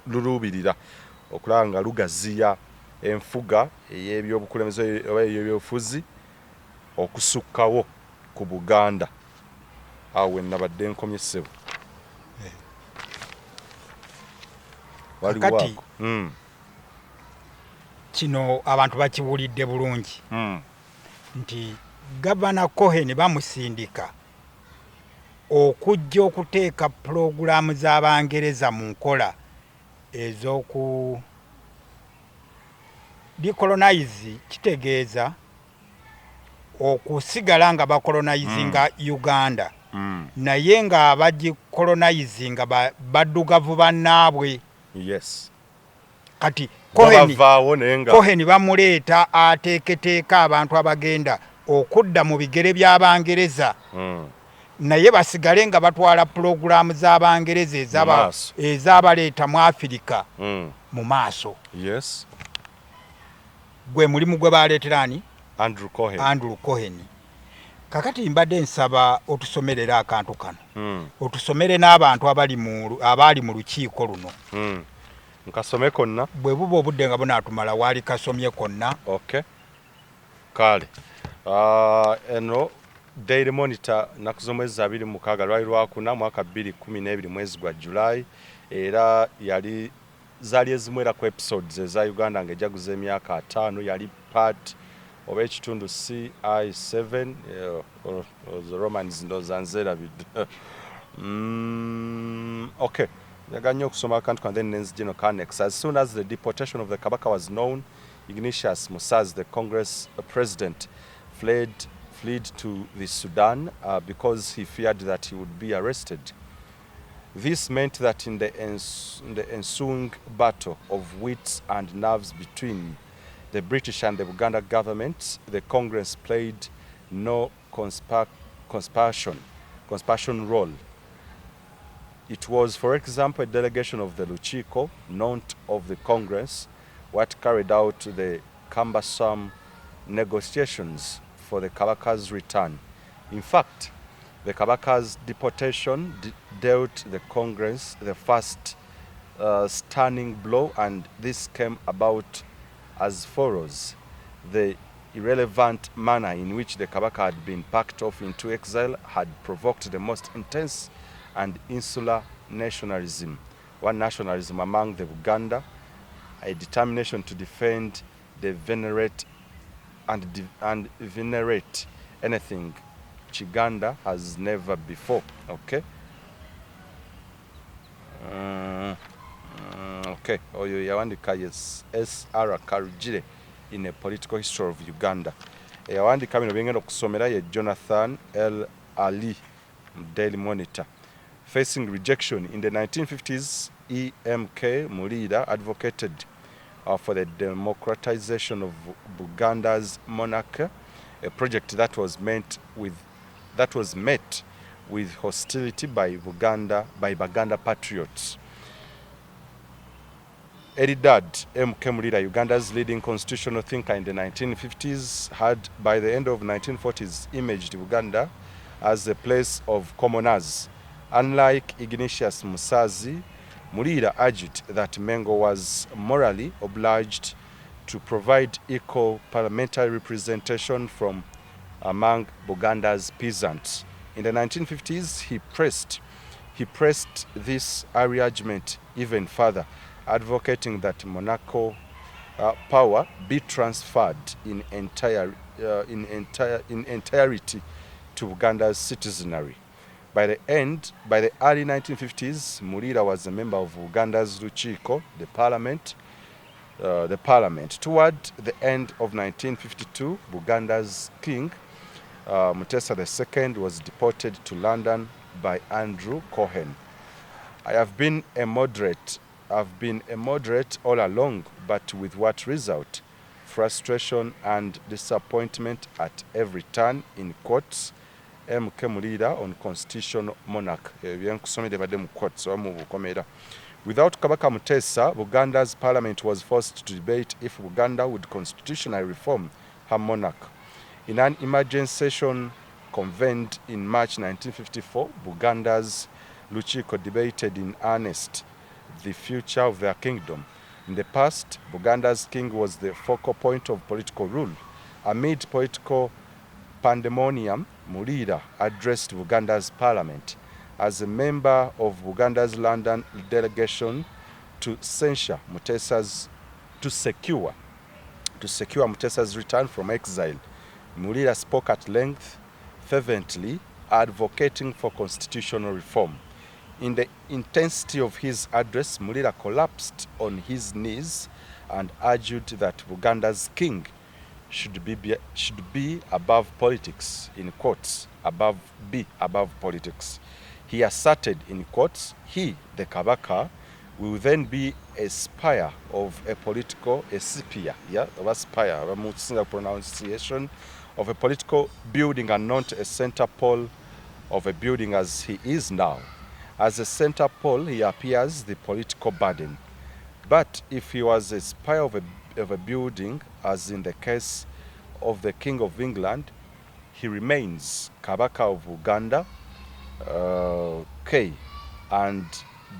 luluubirira okulaba nga lugaziya enfuga ey'ebyobukulembeze oba ey'ebyobufuzi okusukkawo ku Buganda. Awo we nabadde nkomye ssebo. Waliwo ako. Kino abantu bakiwulidde bulungi nti Gavana Cohen bamusindika okujja okuteeka pulogulaamu z'Abangereza mu nkola ez'oku decolonize, kitegeeza okusigala nga bakolonizinga Uganda naye nga abagikolonizinga baddugavu bannaabwe. Yes. Kati Cohen bamuleeta ateeketeeka abantu abagenda okudda mu bigere by'Abangereza naye basigale nga batwala pulogulaamu z'Abangereza ezabaleeta mu Afirika mu maaso. Yes. Gwe mulimu gwe baleetera ani? Andrew Cohen. Andrew Cohen. Kakati mbadde nsaba otusomerere akantu kano otusomere n'abantu abaali mu lukiiko luno. Nkasome konna. Bwe buba obudde nga bunaatumala waali kasomye konna. Okay. Kale. Eno Daily Monitor nnaku z'omwezi 26 lwali lwakuna mwaka 2012 mwezi gwa July era yali zaali ezimu era ku episodes eza Uganda ng'ejaguza emyaka 50 yali part oba ekitundu CI7 Romans ndowooza nzeerabidde. Okay. Njagala nnyo okusoma akantu kano then nenzija eno Annex. As soon as the deportation of the Kabaka was known, Ignatius Musazi, the Congress president, fled to the Sudan because he feared that he would be arrested. This meant that in the ensuing battle of wits and nerves between the British and the Buganda government, the Congress played no conspiracy role. It was, for example, a delegation of the Lukiiko, not of the Congress, what carried out the cumbersome negotiations for the Kabaka's return. In fact, the Kabaka's deportation dealt the Congress the first stunning blow, and this came about as follows. The irrelevant manner in which the Kabaka had been packed off into exile had provoked the most intense and insular nationalism, one nationalism among the Buganda, a determination to defend the venerate and venerate anything Kiganda has never before. Okay. Okay. Oyo yawandika, yes, S.R. Karugire in A Political History of Uganda. Eyawandika bino byengenda okusomera ye Jonathan L. Ali, Daily Monitor. Facing rejection in the 1950s, EMK Mulira advocated for the democratization of Buganda's monarchy, a project that was met with hostility by Baganda patriots. Eridad M.K. Mulira, Uganda's leading constitutional thinker in the 1950s, had by the end of 1940s imaged Uganda as a place of commoners. Unlike Ignatius Musazi, Mulira argued that Mengo was morally obliged to provide equal parliamentary representation from among Buganda's peasants. In the 1950s, he pressed this arrangement even further, advocating that monarchical power be transferred in entirety to Buganda's citizenry. By the early 1950s, Mulira was a member of Uganda's Lukiiko, the parliament. The parliament. Toward the end of 1952, Buganda's king, Mutesa II, was deported to London by Andrew Cohen. I have been a moderate. I've been a moderate all along, but with what result? Frustration and disappointment at every turn, in quotes, MK Mulira on constitutional monarch. Byenkusomedde badde mu quotes oba mu bukomera. Without Kabaka Mutesa, Buganda's parliament was forced to debate if Buganda would constitutionally reform her monarch. In an emergency session convened in March 1954, Buganda's Lukiiko debated in earnest the future of their kingdom. In the past, Buganda's king was the focal point of political rule. Amid political pandemonium, Mulira addressed Buganda's parliament as a member of Buganda's London delegation to censure Mutesa's to secure Mutesa's return from exile. Mulira spoke at length, fervently advocating for constitutional reform. In the intensity of his address, Mulira collapsed on his knees and argued that Buganda's king should be above politics, in quotes, above, be above politics. He asserted, in quotes, "He, the Kabaka, will then be a spire of a political, a spear, yeah, oba spire, oba mu singa pronunciation, of a political building and not a center pole of a building as he is now. As a center pole, he appears the political burden. But if he was a spire of a building, as in the case of the King of England, he remains Kabaka of Uganda, K, and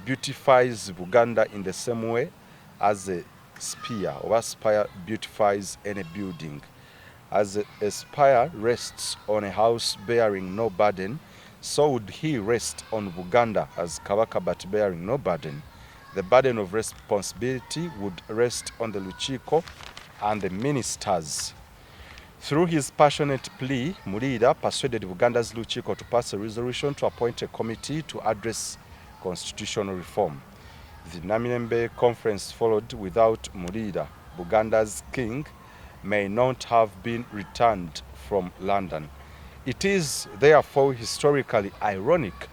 beautifies Buganda in the same way as a spear or spire beautifies any building. As a spire rests on a house bearing no burden, so would he rest on Buganda as Kabaka but bearing no burden. The burden of responsibility would rest on the Lukiiko and the ministers." Through his passionate plea, Mulira persuaded Buganda's Lukiiko to pass a resolution to appoint a committee to address constitutional reform. The Namirembe Conference followed without Mulira. Buganda's king may not have been returned from London. It is therefore historically ironic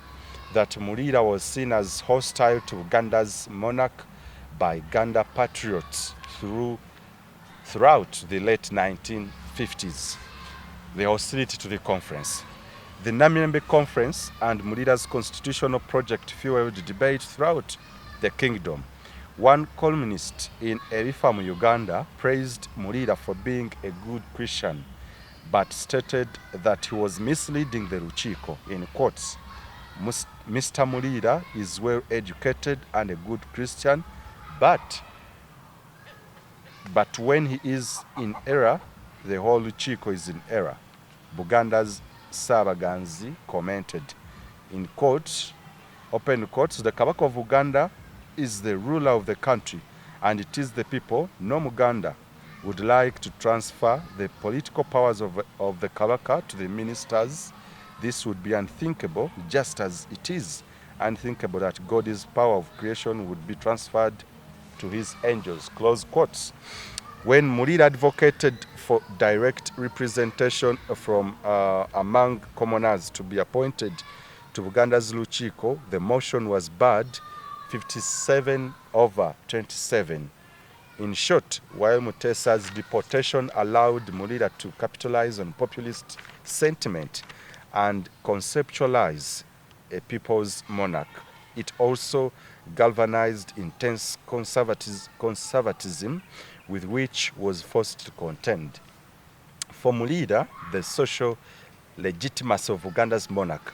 that Mulira was seen as hostile to Buganda's monarch by Ganda patriots throughout the late 1950s. The hostility to the conference. The Namirembe Conference and Mulira's constitutional project fueled debate throughout the kingdom. One columnist in Ebifa mu Uganda praised Mulira for being a good Christian, but stated that he was misleading the Lukiiko, in quotes. "Mr. Mulira is well educated and a good Christian, but when he is in error, the whole Lukiiko is in error," Buganda's Ssabaganzi commented. In quotes, open quotes, "The Kabaka of Uganda is the ruler of the country, and it is the people, no Muganda, would like to transfer the political powers of the Kabaka to the ministers. This would be unthinkable, just as it is unthinkable that God's power of creation would be transferred to his angels." Close quotes. When Mulira advocated for direct representation from among commoners to be appointed to Buganda's Lukiiko, the motion was barred 57 over 27. In short, while Mutesa's deportation allowed Mulira to capitalize on populist sentiment and conceptualize a people's monarch, it also galvanized intense conservatism with which was forced to contend. For Mulira, the social legitimacy of Uganda's monarch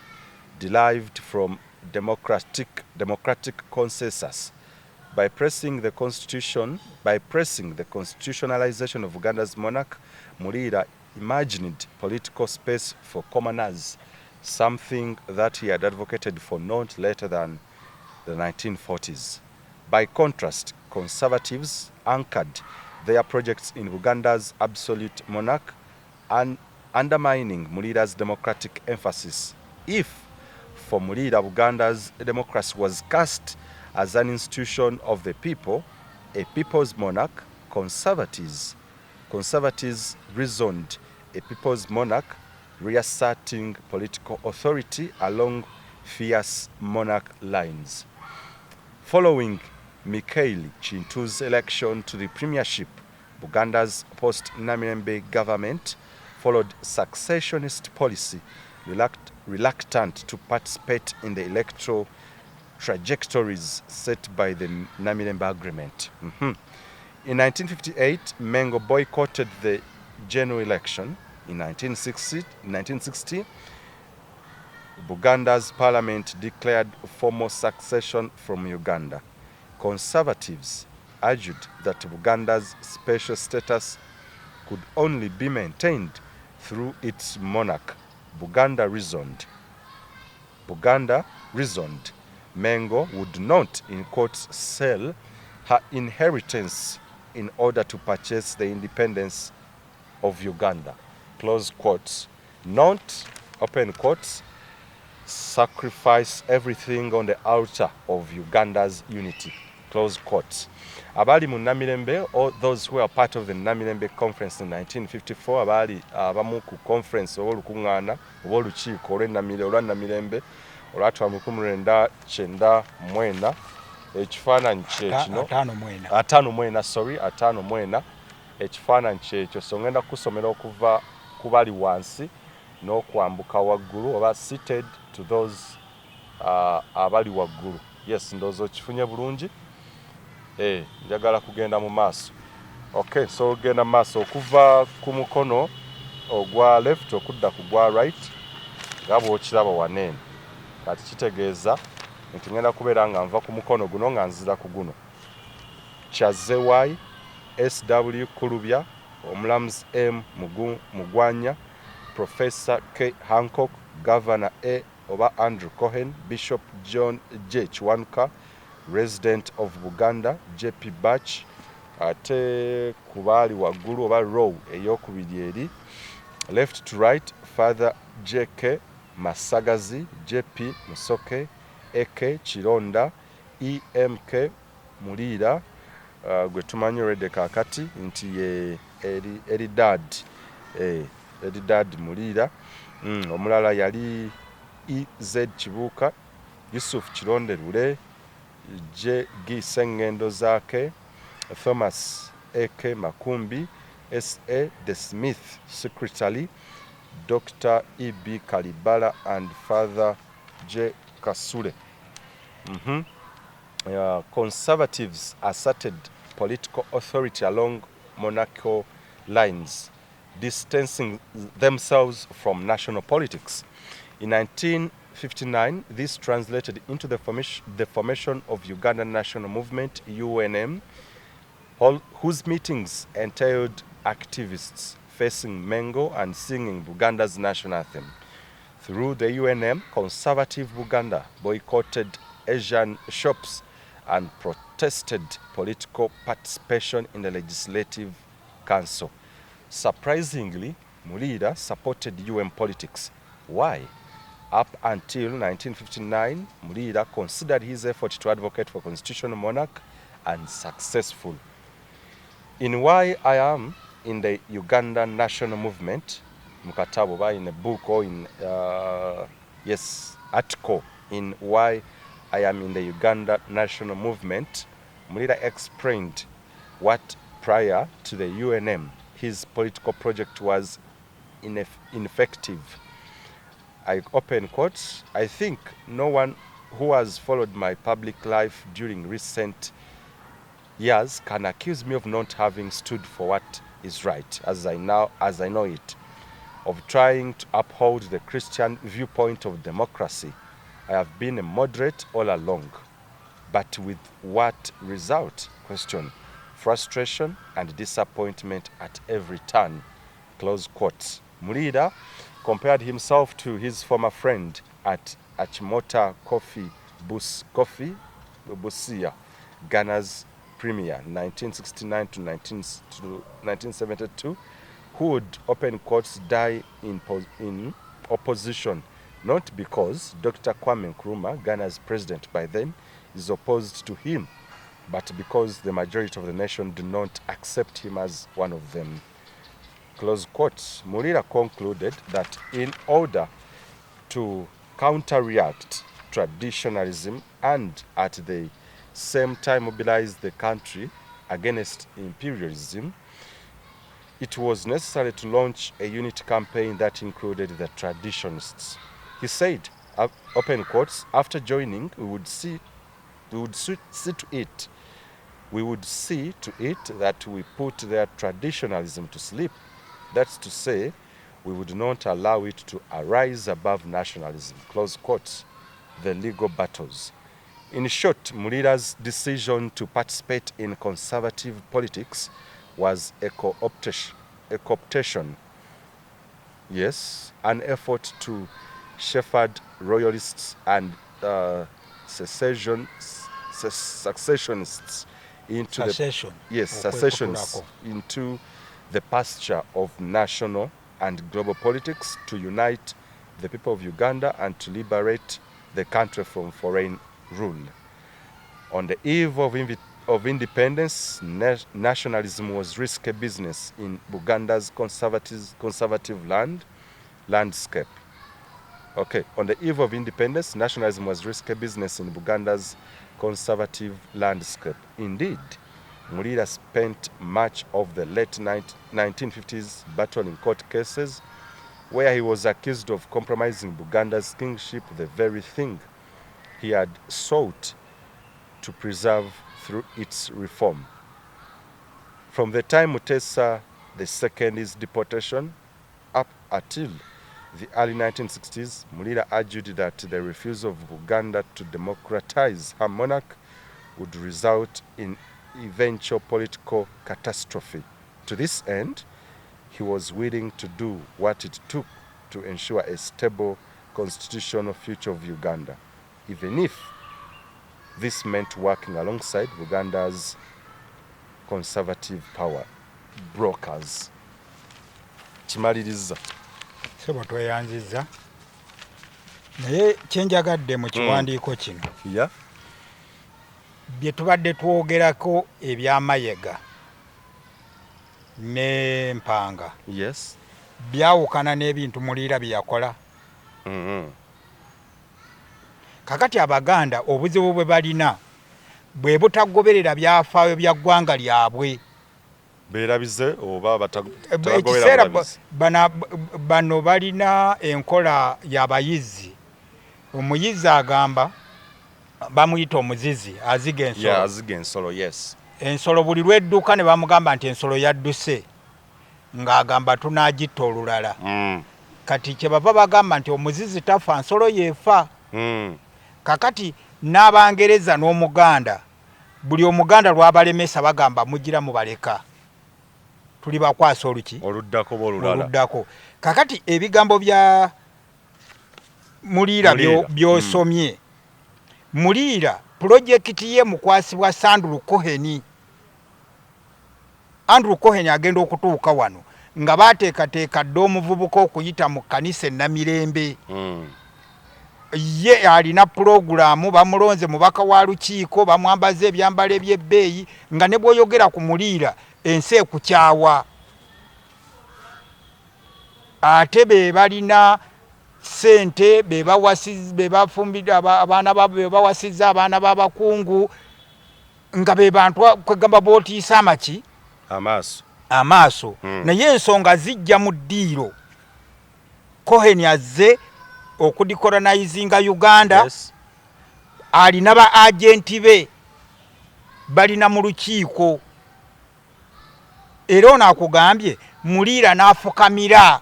derived from democratic consensus. By pressing the constitutionalization of Uganda's monarch, Mulira imagined political space for commoners, something that he had advocated for not later than the 1940s. By contrast, conservatives anchored their projects in Uganda's absolute monarch and undermining Mulira's democratic emphasis. If, for Mulira, Uganda's democracy was cast as an institution of the people, a people's monarch, Conservatives reasoned a people's monarch reasserting political authority along fierce monarch lines. Following Mikhail Kintu's election to the premiership, Buganda's post-Namirembe government followed successionist policy, reluctant to participate in the electoral trajectories set by the Namirembe Agreement. In 1958, Mengo boycotted the general election. In 1960, Buganda's parliament declared formal succession from Uganda. Conservatives argued that Buganda's special status could only be maintained through its monarch. Buganda reasoned Mengo would not, in quotes, sell her inheritance in order to purchase the independence of Uganda. Close quotes. Not, open quotes, sacrifice everything on the altar of Uganda's unity. Close quotes. Abali mu Namirembe, or those who are part of the Namirembe Conference in 1954, abaali abamu ku conference oba olukuŋŋaana oba olukiiko olwa Namirembe olwatwala mu 1994, ekifaananyi kye kino. 54. 54, sorry, 54. Ekifaananyi kyekyo. So ngenda kusomera okuva ku bali wansi n'okwambuka waggulu, oba seated to those abali waggulu. Yes, ndowooza okifunye bulungi. Njagala kugenda mu maaso. Okay, so genda mu maaso okuva ku mukono ogwa left okudda ku gwa right, nga bw'okiraba waneeno. Kati kitegeeza nti ngenda kubeera nga nva ku mukono guno nga nzira ku guno. Kyazze Y SW Kulubya, Omulamuzi M Mugwanya, Professor K Hancock, Governor A oba Andrew Cohen, Bishop John J Kiwanuka, Resident of Buganda JP Batch. Ate ku baali waggulu oba row eyokubiri eri left to right, Father JK Masagazi, JP Musoke, AK Kironda, EMK Muliira, gwe tumanyi already kaakati nti ye Eridad, Eridad Muliira. Omulala yali EZ Kibuuka, Yusuf Kironde Lule, JG Sengendo Zaake, Thomas AK Makumbi, SA The Smith Secretary, Dr EB Kalibala and Father J Kasule. Conservatives asserted political authority along monarchical lines, distancing themselves from national politics. In 1959, this translated into the formation of Uganda National Movement, UNM, whose meetings entailed activists facing Mengo and singing Buganda's national anthem. Through the UNM, conservative Buganda boycotted Asian shops and protested political participation in the Legislative Council. Surprisingly, Muliira supported UM politics. Why? Up until 1959, Muliira considered his effort to advocate for constitutional monarch unsuccessful. In Why I Am in the Uganda National Movement, mu katabo oba in a book or in, yes, article in Why I Am in the Uganda National Movement, Muliira explained what prior to the UNM, his political project was ineffective. I open quotes, "I think no one who has followed my public life during recent years can accuse me of not having stood for what is right as I know it, of trying to uphold the Christian viewpoint of democracy. I have been a moderate all along. But with what result? Question. Frustration and disappointment at every turn." Close quotes. Muliira compared himself to his former friend at Achimota Coffee, Bus Coffee Busia, Ghana's premier, 1969 to 1972, who would, open quotes, die in opposition, not because Dr. Kwame Nkrumah, Ghana's president by then, is opposed to him, but because the majority of the nation do not accept him as one of them. Close quotes. Mulira concluded that in order to counteract traditionalism and at the same time mobilize the country against imperialism, it was necessary to launch a unity campaign that included the traditionists. He said, open quotes, after joining, we would see to it that we put their traditionalism to sleep. That's to say, we would not allow it to arise above nationalism. Close quotes. The legal battles. In short, Mulira's decision to participate in conservative politics was a cooptation. Yes, an effort to shepherd royalists and secessionists into Secession. the yes, secessionists into the pasture of national and global politics to unite the people of Uganda and to liberate the country from foreign rule. On the eve of independence, nationalism was risky business in Buganda's conservative landscape. Okay, on the eve of independence, nationalism was risky business in Buganda's conservative landscape. Indeed, Mulira spent much of the late 1950s battling court cases where he was accused of compromising Buganda's kingship, the very thing he had sought to preserve through its reform. From the time Mutesa II's deportation up until the early 1960s, Mulira argued that the refusal of Buganda to democratize her monarch would result in eventual political catastrophe. To this end, he was willing to do what it took to ensure a stable constitutional future of Uganda, even if this meant working alongside Buganda's conservative power brokers. Kimaliriza. Sebo, tweyanzizza, naye kyenjagadde mu kiwandiiko kino, bye tubadde twogerako eby'Amayega n'Empanga byawukana n'ebintu Muliira bye yakola. Kakati Abaganda obuzibu bwe balina bwe butagoberera byafaayo bya ggwanga lyabwe. Beerabize oba Ekiseera bano balina enkola y'abayizi. Omuyizi agamba bamuyita omuzizi, aziga ensolo. Yeah, aziga ensolo, yes. Ensolo buli lwedduka ne bamugamba nti ensolo yadduse, ng'agamba tunaagitta olulala. Kati kyebava bagamba nti omuzizi tafa, nsolo yeefa. Kakati n'Abangereza n'Omuganda, buli Omuganda lwabalemesa bagamba mugira mubaleka, tuli bakwasa oluki oluddako oba olulala. Oluddako. Kakati ebigambo bya Muliira Muliira. byosomye. Muliira pulojekiti ye mukwasibwa Sandru Cohen. Andrew Cohen agenda okutuuka wano nga bateekateeka dda omuvubuka okuyita mu kkanisa Enamirembe. Ye alina pulogulaamu, bamulonze mubaka wa lukiiko, bamwambaza ebyambalo ebyebbeeyi, nga ne bw'oyogera ku Muliira ensi ekukyawa. Ate be balina ssente, be bafumbidde abaana be bawasizza abaana b'abakungu, nga be bantu kwegamba bootiisa amaki amaaso. Amaaso. Naye ensonga zijja mu ddiiro. Cohen azze okudecolonizinga Uganda. Alina ba agenti be balina mu lukiiko, era ono akugambye Muliira n'afukamira.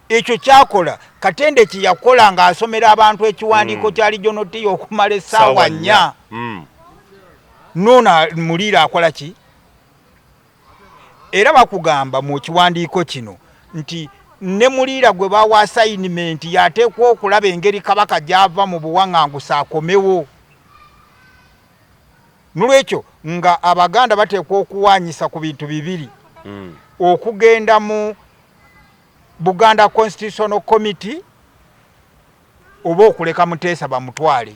Ekyo kyakola Katende kye yakola ng'asomera abantu ekiwandiiko kya regional tier okumala essaawa 4. Noono Muliira akola ki? Era bakugamba mu kiwandiiko kino nti ne Muliira gwe bawa assignment yateekwa okulaba engeri Kabaka gy'ava mu buwaŋŋanguse akomewo. Nolwekyo nga Abaganda bateekwa okuwanyisa ku bintu bibiri: okugenda mu Buganda Constitutional Committee oba okuleka Muteesa bamutwale.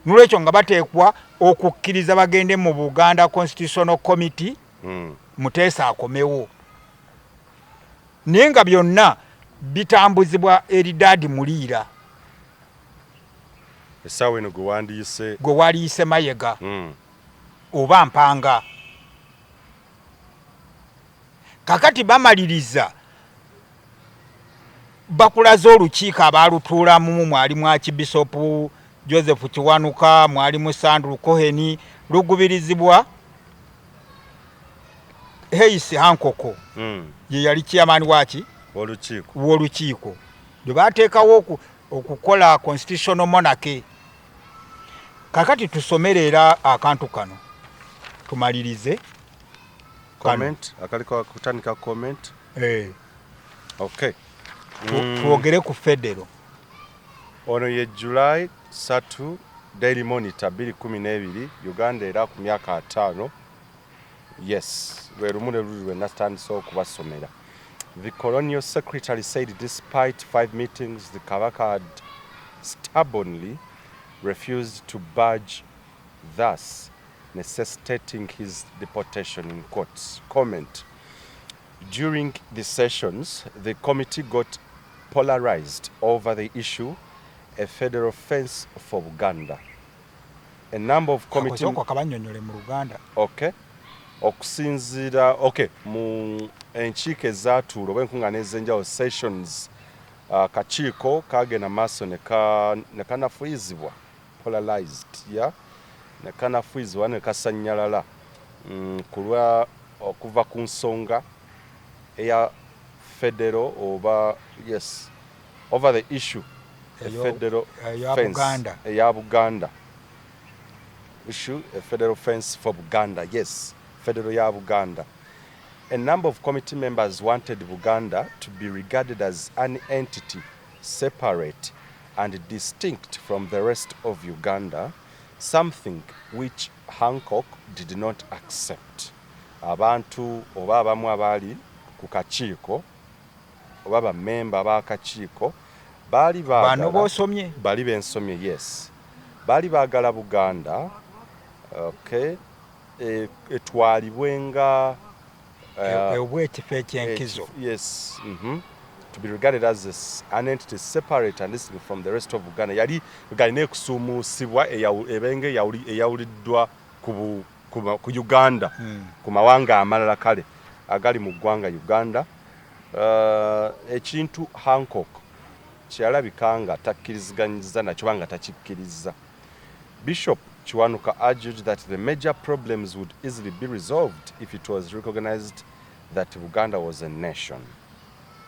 Nolwekyo nga bateekwa okukkiriza bagende mu Buganda Constitutional Committee, Muteesa akomewo, naye nga byonna bitambuzibwa Eridaadi Muliira. Essaawa eno gwe wandiyise gwe waliyise Mayega oba Mpanga. Kakati bamaliriza bakulaze olukiiko abaalutuulamu, mwalimu Archbishop Joseph Kiwanuka, mwalimu Sandru Cohen, lugubirizibwa Heisi Hancock, ye yali chairman waki w'olukiiko lwe bateekawo okukola constitutional monarchy. Kakati tusomere era akantu kano tumalirize. Comment akaliko kutandika comment. Okay. Twogere ku federo. Ono ye July 3, Daily Monitor 2012, Uganda era ku myaka 50. Yes, lwe lumu ne luli lwe natandise okubasomera. The colonial secretary said despite 5 meetings, the Kabaka had stubbornly refused to budge, thus necessitating his deportation in courts. Comment. During the sessions, the committee got polarized over the issue, a federal fence for Buganda. A number of committee. Akosooka kabannyonnyole mu Luganda. Okay. Okusinziira, okay, mu enkiiko ezaatuula oba enkuŋŋaana ez'enjawulo, sessions, kakiiko kagenda maaso ne kanafuyizibwa, polarized, yeah, ne kanafuyizibwa ne kasannyalala kulwa okuva ku nsonga eya federal oba, yes, over the issue a federal eya fence Buganda. Eya Buganda issue, a federal fence for Buganda, yes, federal ya Buganda. A number of committee members wanted Buganda to be regarded as an entity separate and distinct from the rest of Uganda, something which Hancock did not accept. Abantu oba abamu abaali ku kakiiko oba bammemba b'akakiiko baali bano baagala b'osomye. Bali bensomye, yes, baali baagala Buganda, okay, etwalibwe nga oba ekifo ekyenkizo. Yes, To be regarded as an entity separate and distinct from the rest of Uganda. Yali galina ekusuumuusibwa ebenga eyawuliddwa ku Uganda, ku mawanga amalala kale agali mu ggwanga Uganda. Ekintu Hancock kyeyalabika nga takkiriziganyiza nakyo oba nga takikkiriza. Bishop Kiwanuka argued that the major problems would easily be resolved if it was recognized that Buganda was a nation.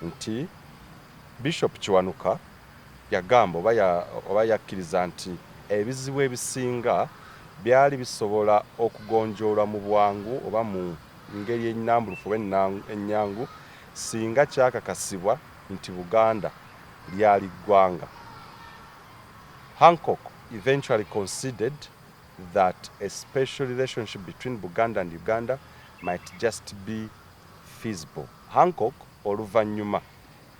Nti Bishop Kiwanuka yagamba oba yakkiriza nti ebizibu ebisinga byali bisobola okugonjoolwa mu bwangu oba mu ngeri ennambulufu oba ennyangu singa kyakakasibwa nti Buganda lyali ggwanga. Hancock eventually conceded that a special relationship between Buganda and Uganda might just be feasible. Hancock oluvannyuma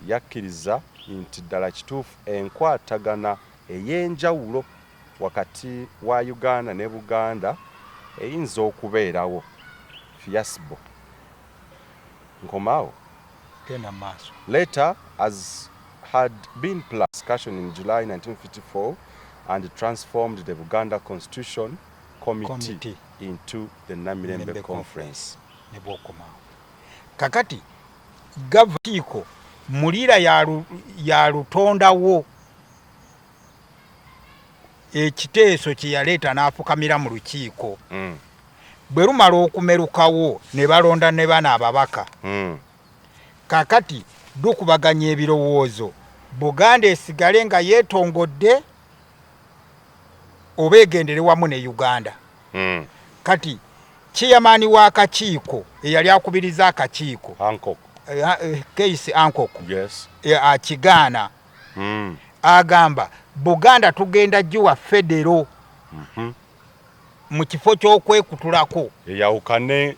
yakkiriza nti ddala kituufu enkwatagana ey'enjawulo wakati wa Uganda ne Buganda eyinza okubeerawo. Feasible. Nkomaawo. Genda mu maaso. Later, as had been planned, discussion in July 1954 and transformed the Buganda Constitution Committee, Committee into the Namirembe Mirembe Conference. Ne bwokomaawo kakati gavutiiko Muliira yalutondawo ekiteeso kye yaleeta n'afukamira mu lukiiko. Bwe lumala okumerukawo ne balonda ne bano ababaka. Kakati dukubaganya ebirowoozo, Buganda esigale nga yeetongodde oba egendere wamu ne Uganda. Kati chairman w'akakiiko eyali akubiriza akakiiko Hancock. Keisi Hancock Yes. Akigaana. Agamba Buganda tugenda giwa federo mu kifo ky'okwekutulako Eyawukane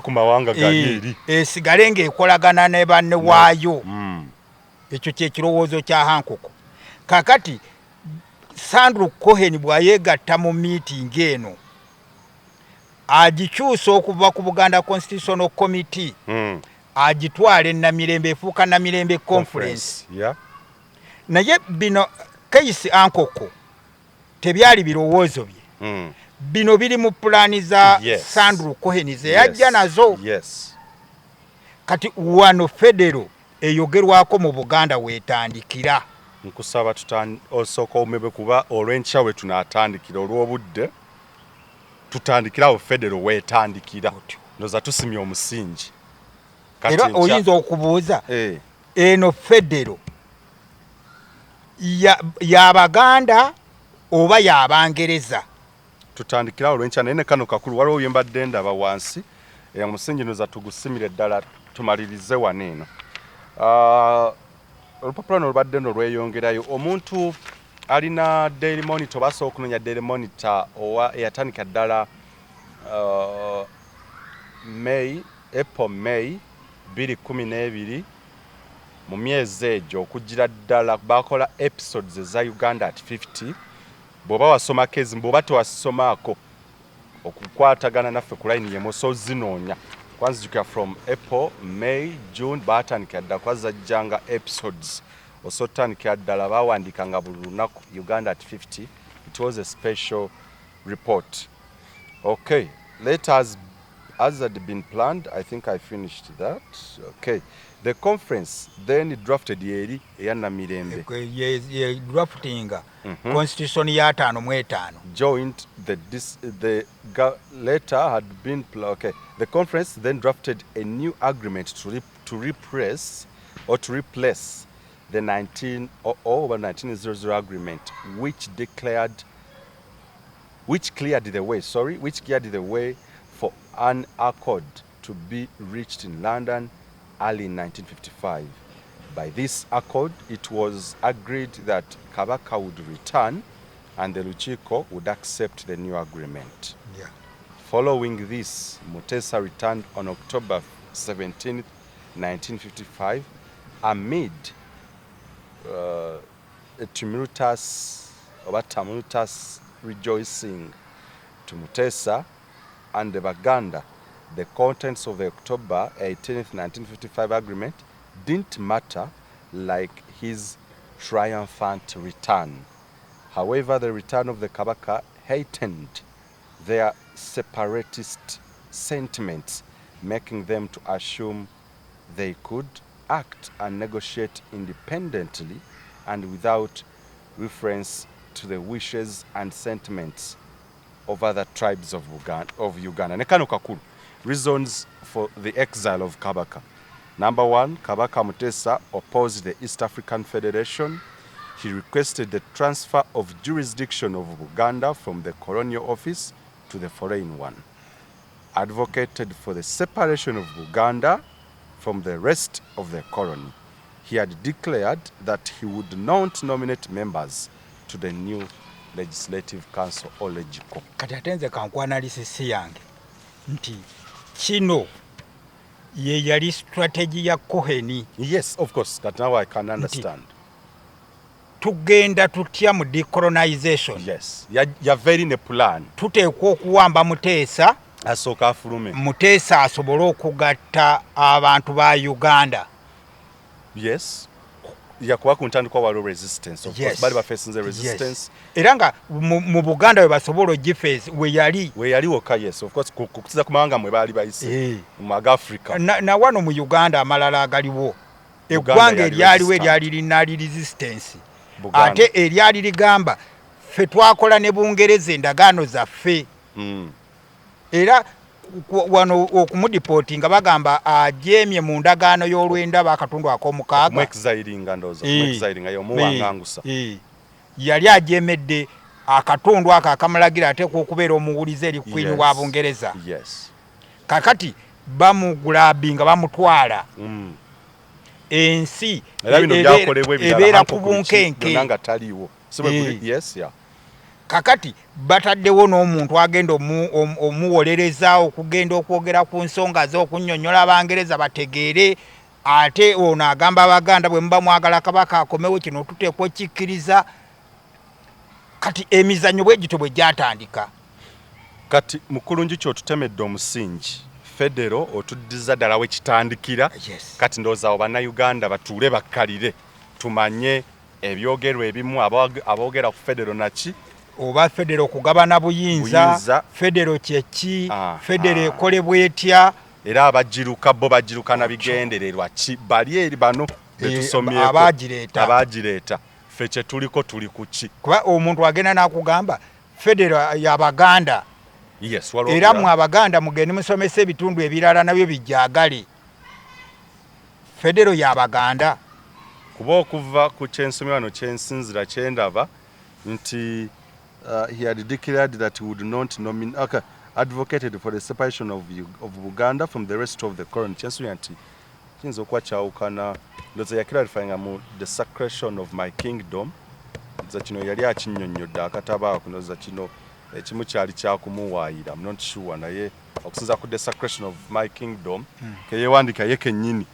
ku mawanga gali eri. Esigale ng'ekolagana ne banne waayo. Ekyo kye kirowoozo kya Hancock. Kakati Sandro Cohen bw'ayeegatta mu meeting eno, agikyusa okuva ku Buganda Constitutional Committee, agitwala enamirembe, efuuka Namirembe Conference. Naye bino Keisi Ankoko tebyali birowoozo bye. Bino biri mu pulaani za Sandro Cohen ze yajja nazo. Kati wano federo eyogerwako mu Buganda weetandikira. Nkusaba osooka omebe, kuba olw'enkya we tunaatandikira, olw'obudde tutandikirawo federo weetandikira. Ndoza tusimye omusingi. Era oyinza okubuuza, eno federo y'Abaganda oba y'Abangereza? Tutandikirawo olw'enkya, naye ne kano kakulu. Waliwo bye mbadde ndaba wansi. Omusingi ndoza tugusimire ddala, tumalirize wano eno. Ah, olupapula luno lubadde no lweyongerayo. Omuntu alina Daily Monitor, basobola okunoonya Daily Monitor owa eyatandika ddala May, April, May 2012. Mu myezi egyo okugira ddala bakola episodes eza Uganda at 50. Bw'oba wasomako ezimu, bw'oba tewasomaako, okukwatagana naffe ku line yemu osobola zinoonya. Kwanzijukira from April, May, June baatandikira ddala kuba zajjanga episodes. Osobola otandikira ddala, bawandiikanga buli lunaku Uganda at 50. It was a special report. Okay, let us, as had been planned, I think I finished that. Okay, the conference then drafted yeri eya Namirembe. Ye draftinga constitution ya 55. Joined the dis, the letter had been okay, the conference then drafted a new agreement to repress or to replace the 1900 or 1900 agreement, which declared which cleared the way, sorry, which cleared the way for an accord to be reached in London early in 1955. By this accord, it was agreed that Kabaka would return and the Lukiiko would accept the new agreement. Following this, Mutesa returned on October 17, 1955, amid a tumultuous or tumultuous rejoicing. To Mutesa and the Baganda, the contents of the October 18, 1955 agreement didn't matter like his triumphant return. However, the return of the Kabaka heightened their separatist sentiments, making them to assume they could act and negotiate independently and without reference to the wishes and sentiments of other tribes of Uganda. Ne kano kakulu. Reasons for the exile of Kabaka. Number one, Kabaka Mutesa opposed the East African Federation. He requested the transfer of jurisdiction of Buganda from the colonial office to the foreign one. Advocated for the separation of Buganda from the rest of the colony. He had declared that he would not nominate members to the new Legislative Council or LegCo. Kati ate nze kankuwe analysis yange nti kino ye yali strategy ya Cohen. Yes, of course. That now I can understand. Tugenda tutya mu decolonization? Yes. Yava eri ne plan. Tuteekwa okuwamba Muteesa. Asooka afulume. Muteesa asobole okugatta abantu ba Uganda. Yes. Yakuba ku ntandikwa waliwo resistance. Of course, bali bafacinze resistance. Yes. Era nga mu Buganda we basobola ogifeesi we yali. We yali wokka, yes. Of course, kukusiza ku mawanga mwe baali bayise. Mu aga Africa. Na wano mu Uganda amalala agaliwo. Eggwanga eryaliwo eryali linali resistance, ate eryali ligamba ffe twakola ne Bungereza endagaano zaffe. Era wano okumudeportinga bagamba ajeemye mu ndagaano y'olwenda bakatundu ak'omukaaga. Yali ajeemedde akatundu ako akamulagira ateekwa okubeera omuwulize eri Queen wa Bungereza. Kakati bamugulabinga bamutwala. Ensi ebeera ku bunkenke. Kakati bataddewo n'omuntu agenda omuwolereza okugenda okwogera ku nsonga ze, okunnyonnyola Abangereza bategeere. Ate ono agamba Abaganda, bwe muba mwagala Kabaka akomewo, kino tuteekwa okkikkiriza. Kati emizannyo bwe gityo bwe gyatandika. Kati mukulu Njuki otutemedde omusingi, federo otuddiza ddala we kitandikira. Yes. Kati ndowooza awo Bannayuganda batuule bakkalire tumanye ebyogerwa ebimu aboogera ku federo naki. Oba federo kugabana buyinza, Buyinza. Federo kyeki, federo ekolebwa etya? Era abagiruka bo bagiruka na bigendererwa ki? Bali eri bano betusomyeko. Abagireeta. Abagireeta. Ffe kye tuliko tuli ku ki? Kuba omuntu agenda n'akugamba federo y'Abaganda. Yes, waliwo Era mmwe Abaganda mugende musomese ebitundu ebirala nabyo bijagale. Federo y'Abaganda. Kuba okuva ku kyensomye wano kyensinzira kyendaba nti he had declared that he would not nominate, okay, advocated for the separation of Buganda from the rest of the colony. Kyensomye nti kiyinza okuba kyawukana, ndowooza yaklarifyinga mu The Sacration of My Kingdom. Ndowooza kino yali akinnyonnyodde akatabo ako, ndowooza kino ekimu kyali kyakumuwaayira, I'm not sure, naye okusinziira ku The Sacration of My Kingdom keyewandiika ye kennyini,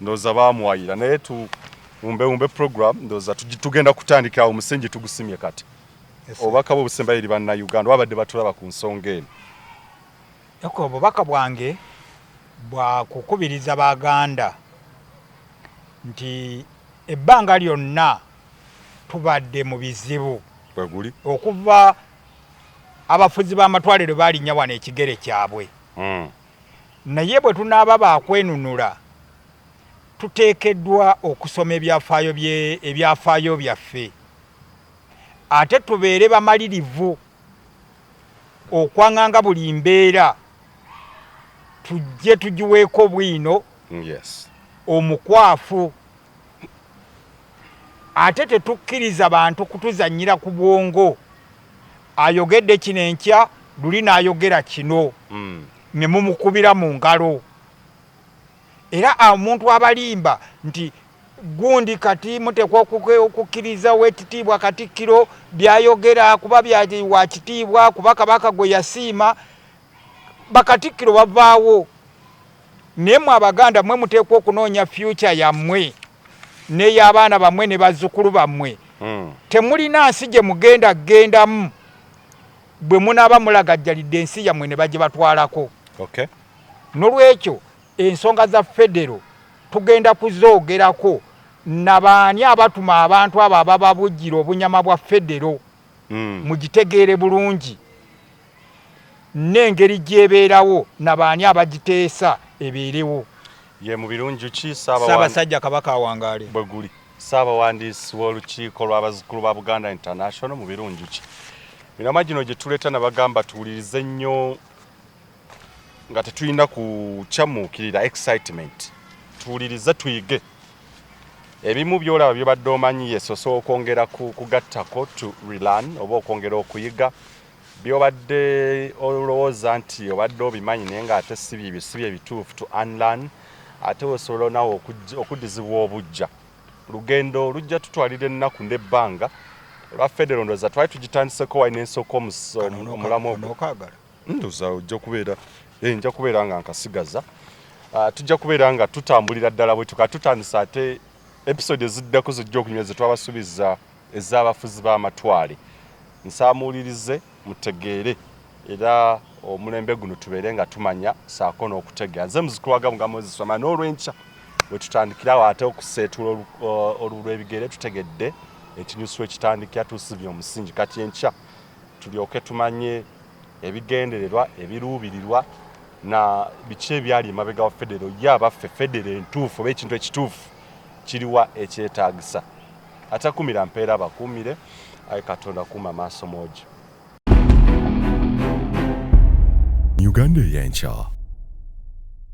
ndowooza baamuwaayira. Naye tuwumbewumbe program, ndowooza tugenda kutandika awo omusingi tugusimye kati. Obubaka bwo obusembayo eri Bannayuganda babadde batulaba ku nsonga eno. Eko obubaka bwange bwa kukubiriza Baganda nti ebbanga lyonna tubadde mu bizibu. Bwe guli. Okuva abafuzi b'amatwale lwe baalinnya wano ekigere kyabwe. Naye bwe tunaaba baakwenunula, tuteekeddwa okusoma ebyafaayo byaffe. Ate tubeere bamalirivu okwanganga buli mbeera, tujje tugiweeko bwino omukwafu. Ate tetukkiriza bantu kutuzannyira ku bwongo. Ayogedde kino enkya, luli n'ayogera kino, ne mumukubira mu ngalo. Era omuntu abalimba nti gundi kati muteekwa okukkiriza ow'ekitiibwa Katikkiro by'ayogera kuba bya wa kitiibwa, kuba Kabaka gwe yasiima. Bakatikkiro bavaawo, naye mmwe Abaganda mmwe muteekwa okunoonya future yammwe n'ey'abaana bammwe ne bazzukulu bammwe. Temulina nsi gye mugenda kugendamu bwe munaaba mulagajjalidde ensi yammwe ne bagibatwalako. N'olwekyo ensonga za federo tugenda kuzoogerako na baani abatuma abantu abo abababujjira obunyama bwa federo. Mugitegeere bulungi n'engeri gy'ebeerawo na baani abagiteesa ebeerewo. Ye mu birungi ki Ssaabasajja Kabaka awangaale. Bwe guli. Ssaabawandiisi w'olukiiko lw'abazzukulu ba Buganda International mu birungi ki. Miramwa gino gye tuleeta nabagamba tuwulirize nnyo nga tetulina kukyamuukirira excitement, tuwulirize tuyige ebimu by'olaba by'obadde omanyi. Yes, osobola okwongera kugattako to relearn oba okwongera okuyiga by'obadde olowooza nti obadde obimanyi naye ng'ate si byebyo, si bye bituufu, to unlearn. Ate osobola nawe okuddizibwa obuggya. Lugendo lujja tutwalira ennaku n'ebbanga olwa federo, ndowooza twali tugitandiseko wali n'ensooka omulamu ogwo. Okaagala? Ndowooza ojja kubeera, nja kubeera nga nkasigaza. Tujja kubeera nga tutambulira ddala bwe tuka tutandise, ate episode eziddako zijja okunywa ze twabasuubiza ez'abafuzi b'amatwale. Nsaamuwulirize mutegeere era omulembe guno tubeere nga tumanya saako n'okutegeera. Nze muzukulu wa Gamuga Moses Wamala, n'olwenkya bwe tutandikirawo ate okuseetula olw'ebigere tutegedde ekinyusi ekitandikira, tusibye omusingi. Kati enkya tulyoke tumanye ebigendererwa, ebiruubirirwa na biki ebyali emabega wa federo. Ye abaffe federo entuufu oba ekintu ekituufu kiriwa ekyetaagisa? Atakumira mpeera abakuumire, ayi Katonda kuuma maaso moogi. Uganda Eyenkya.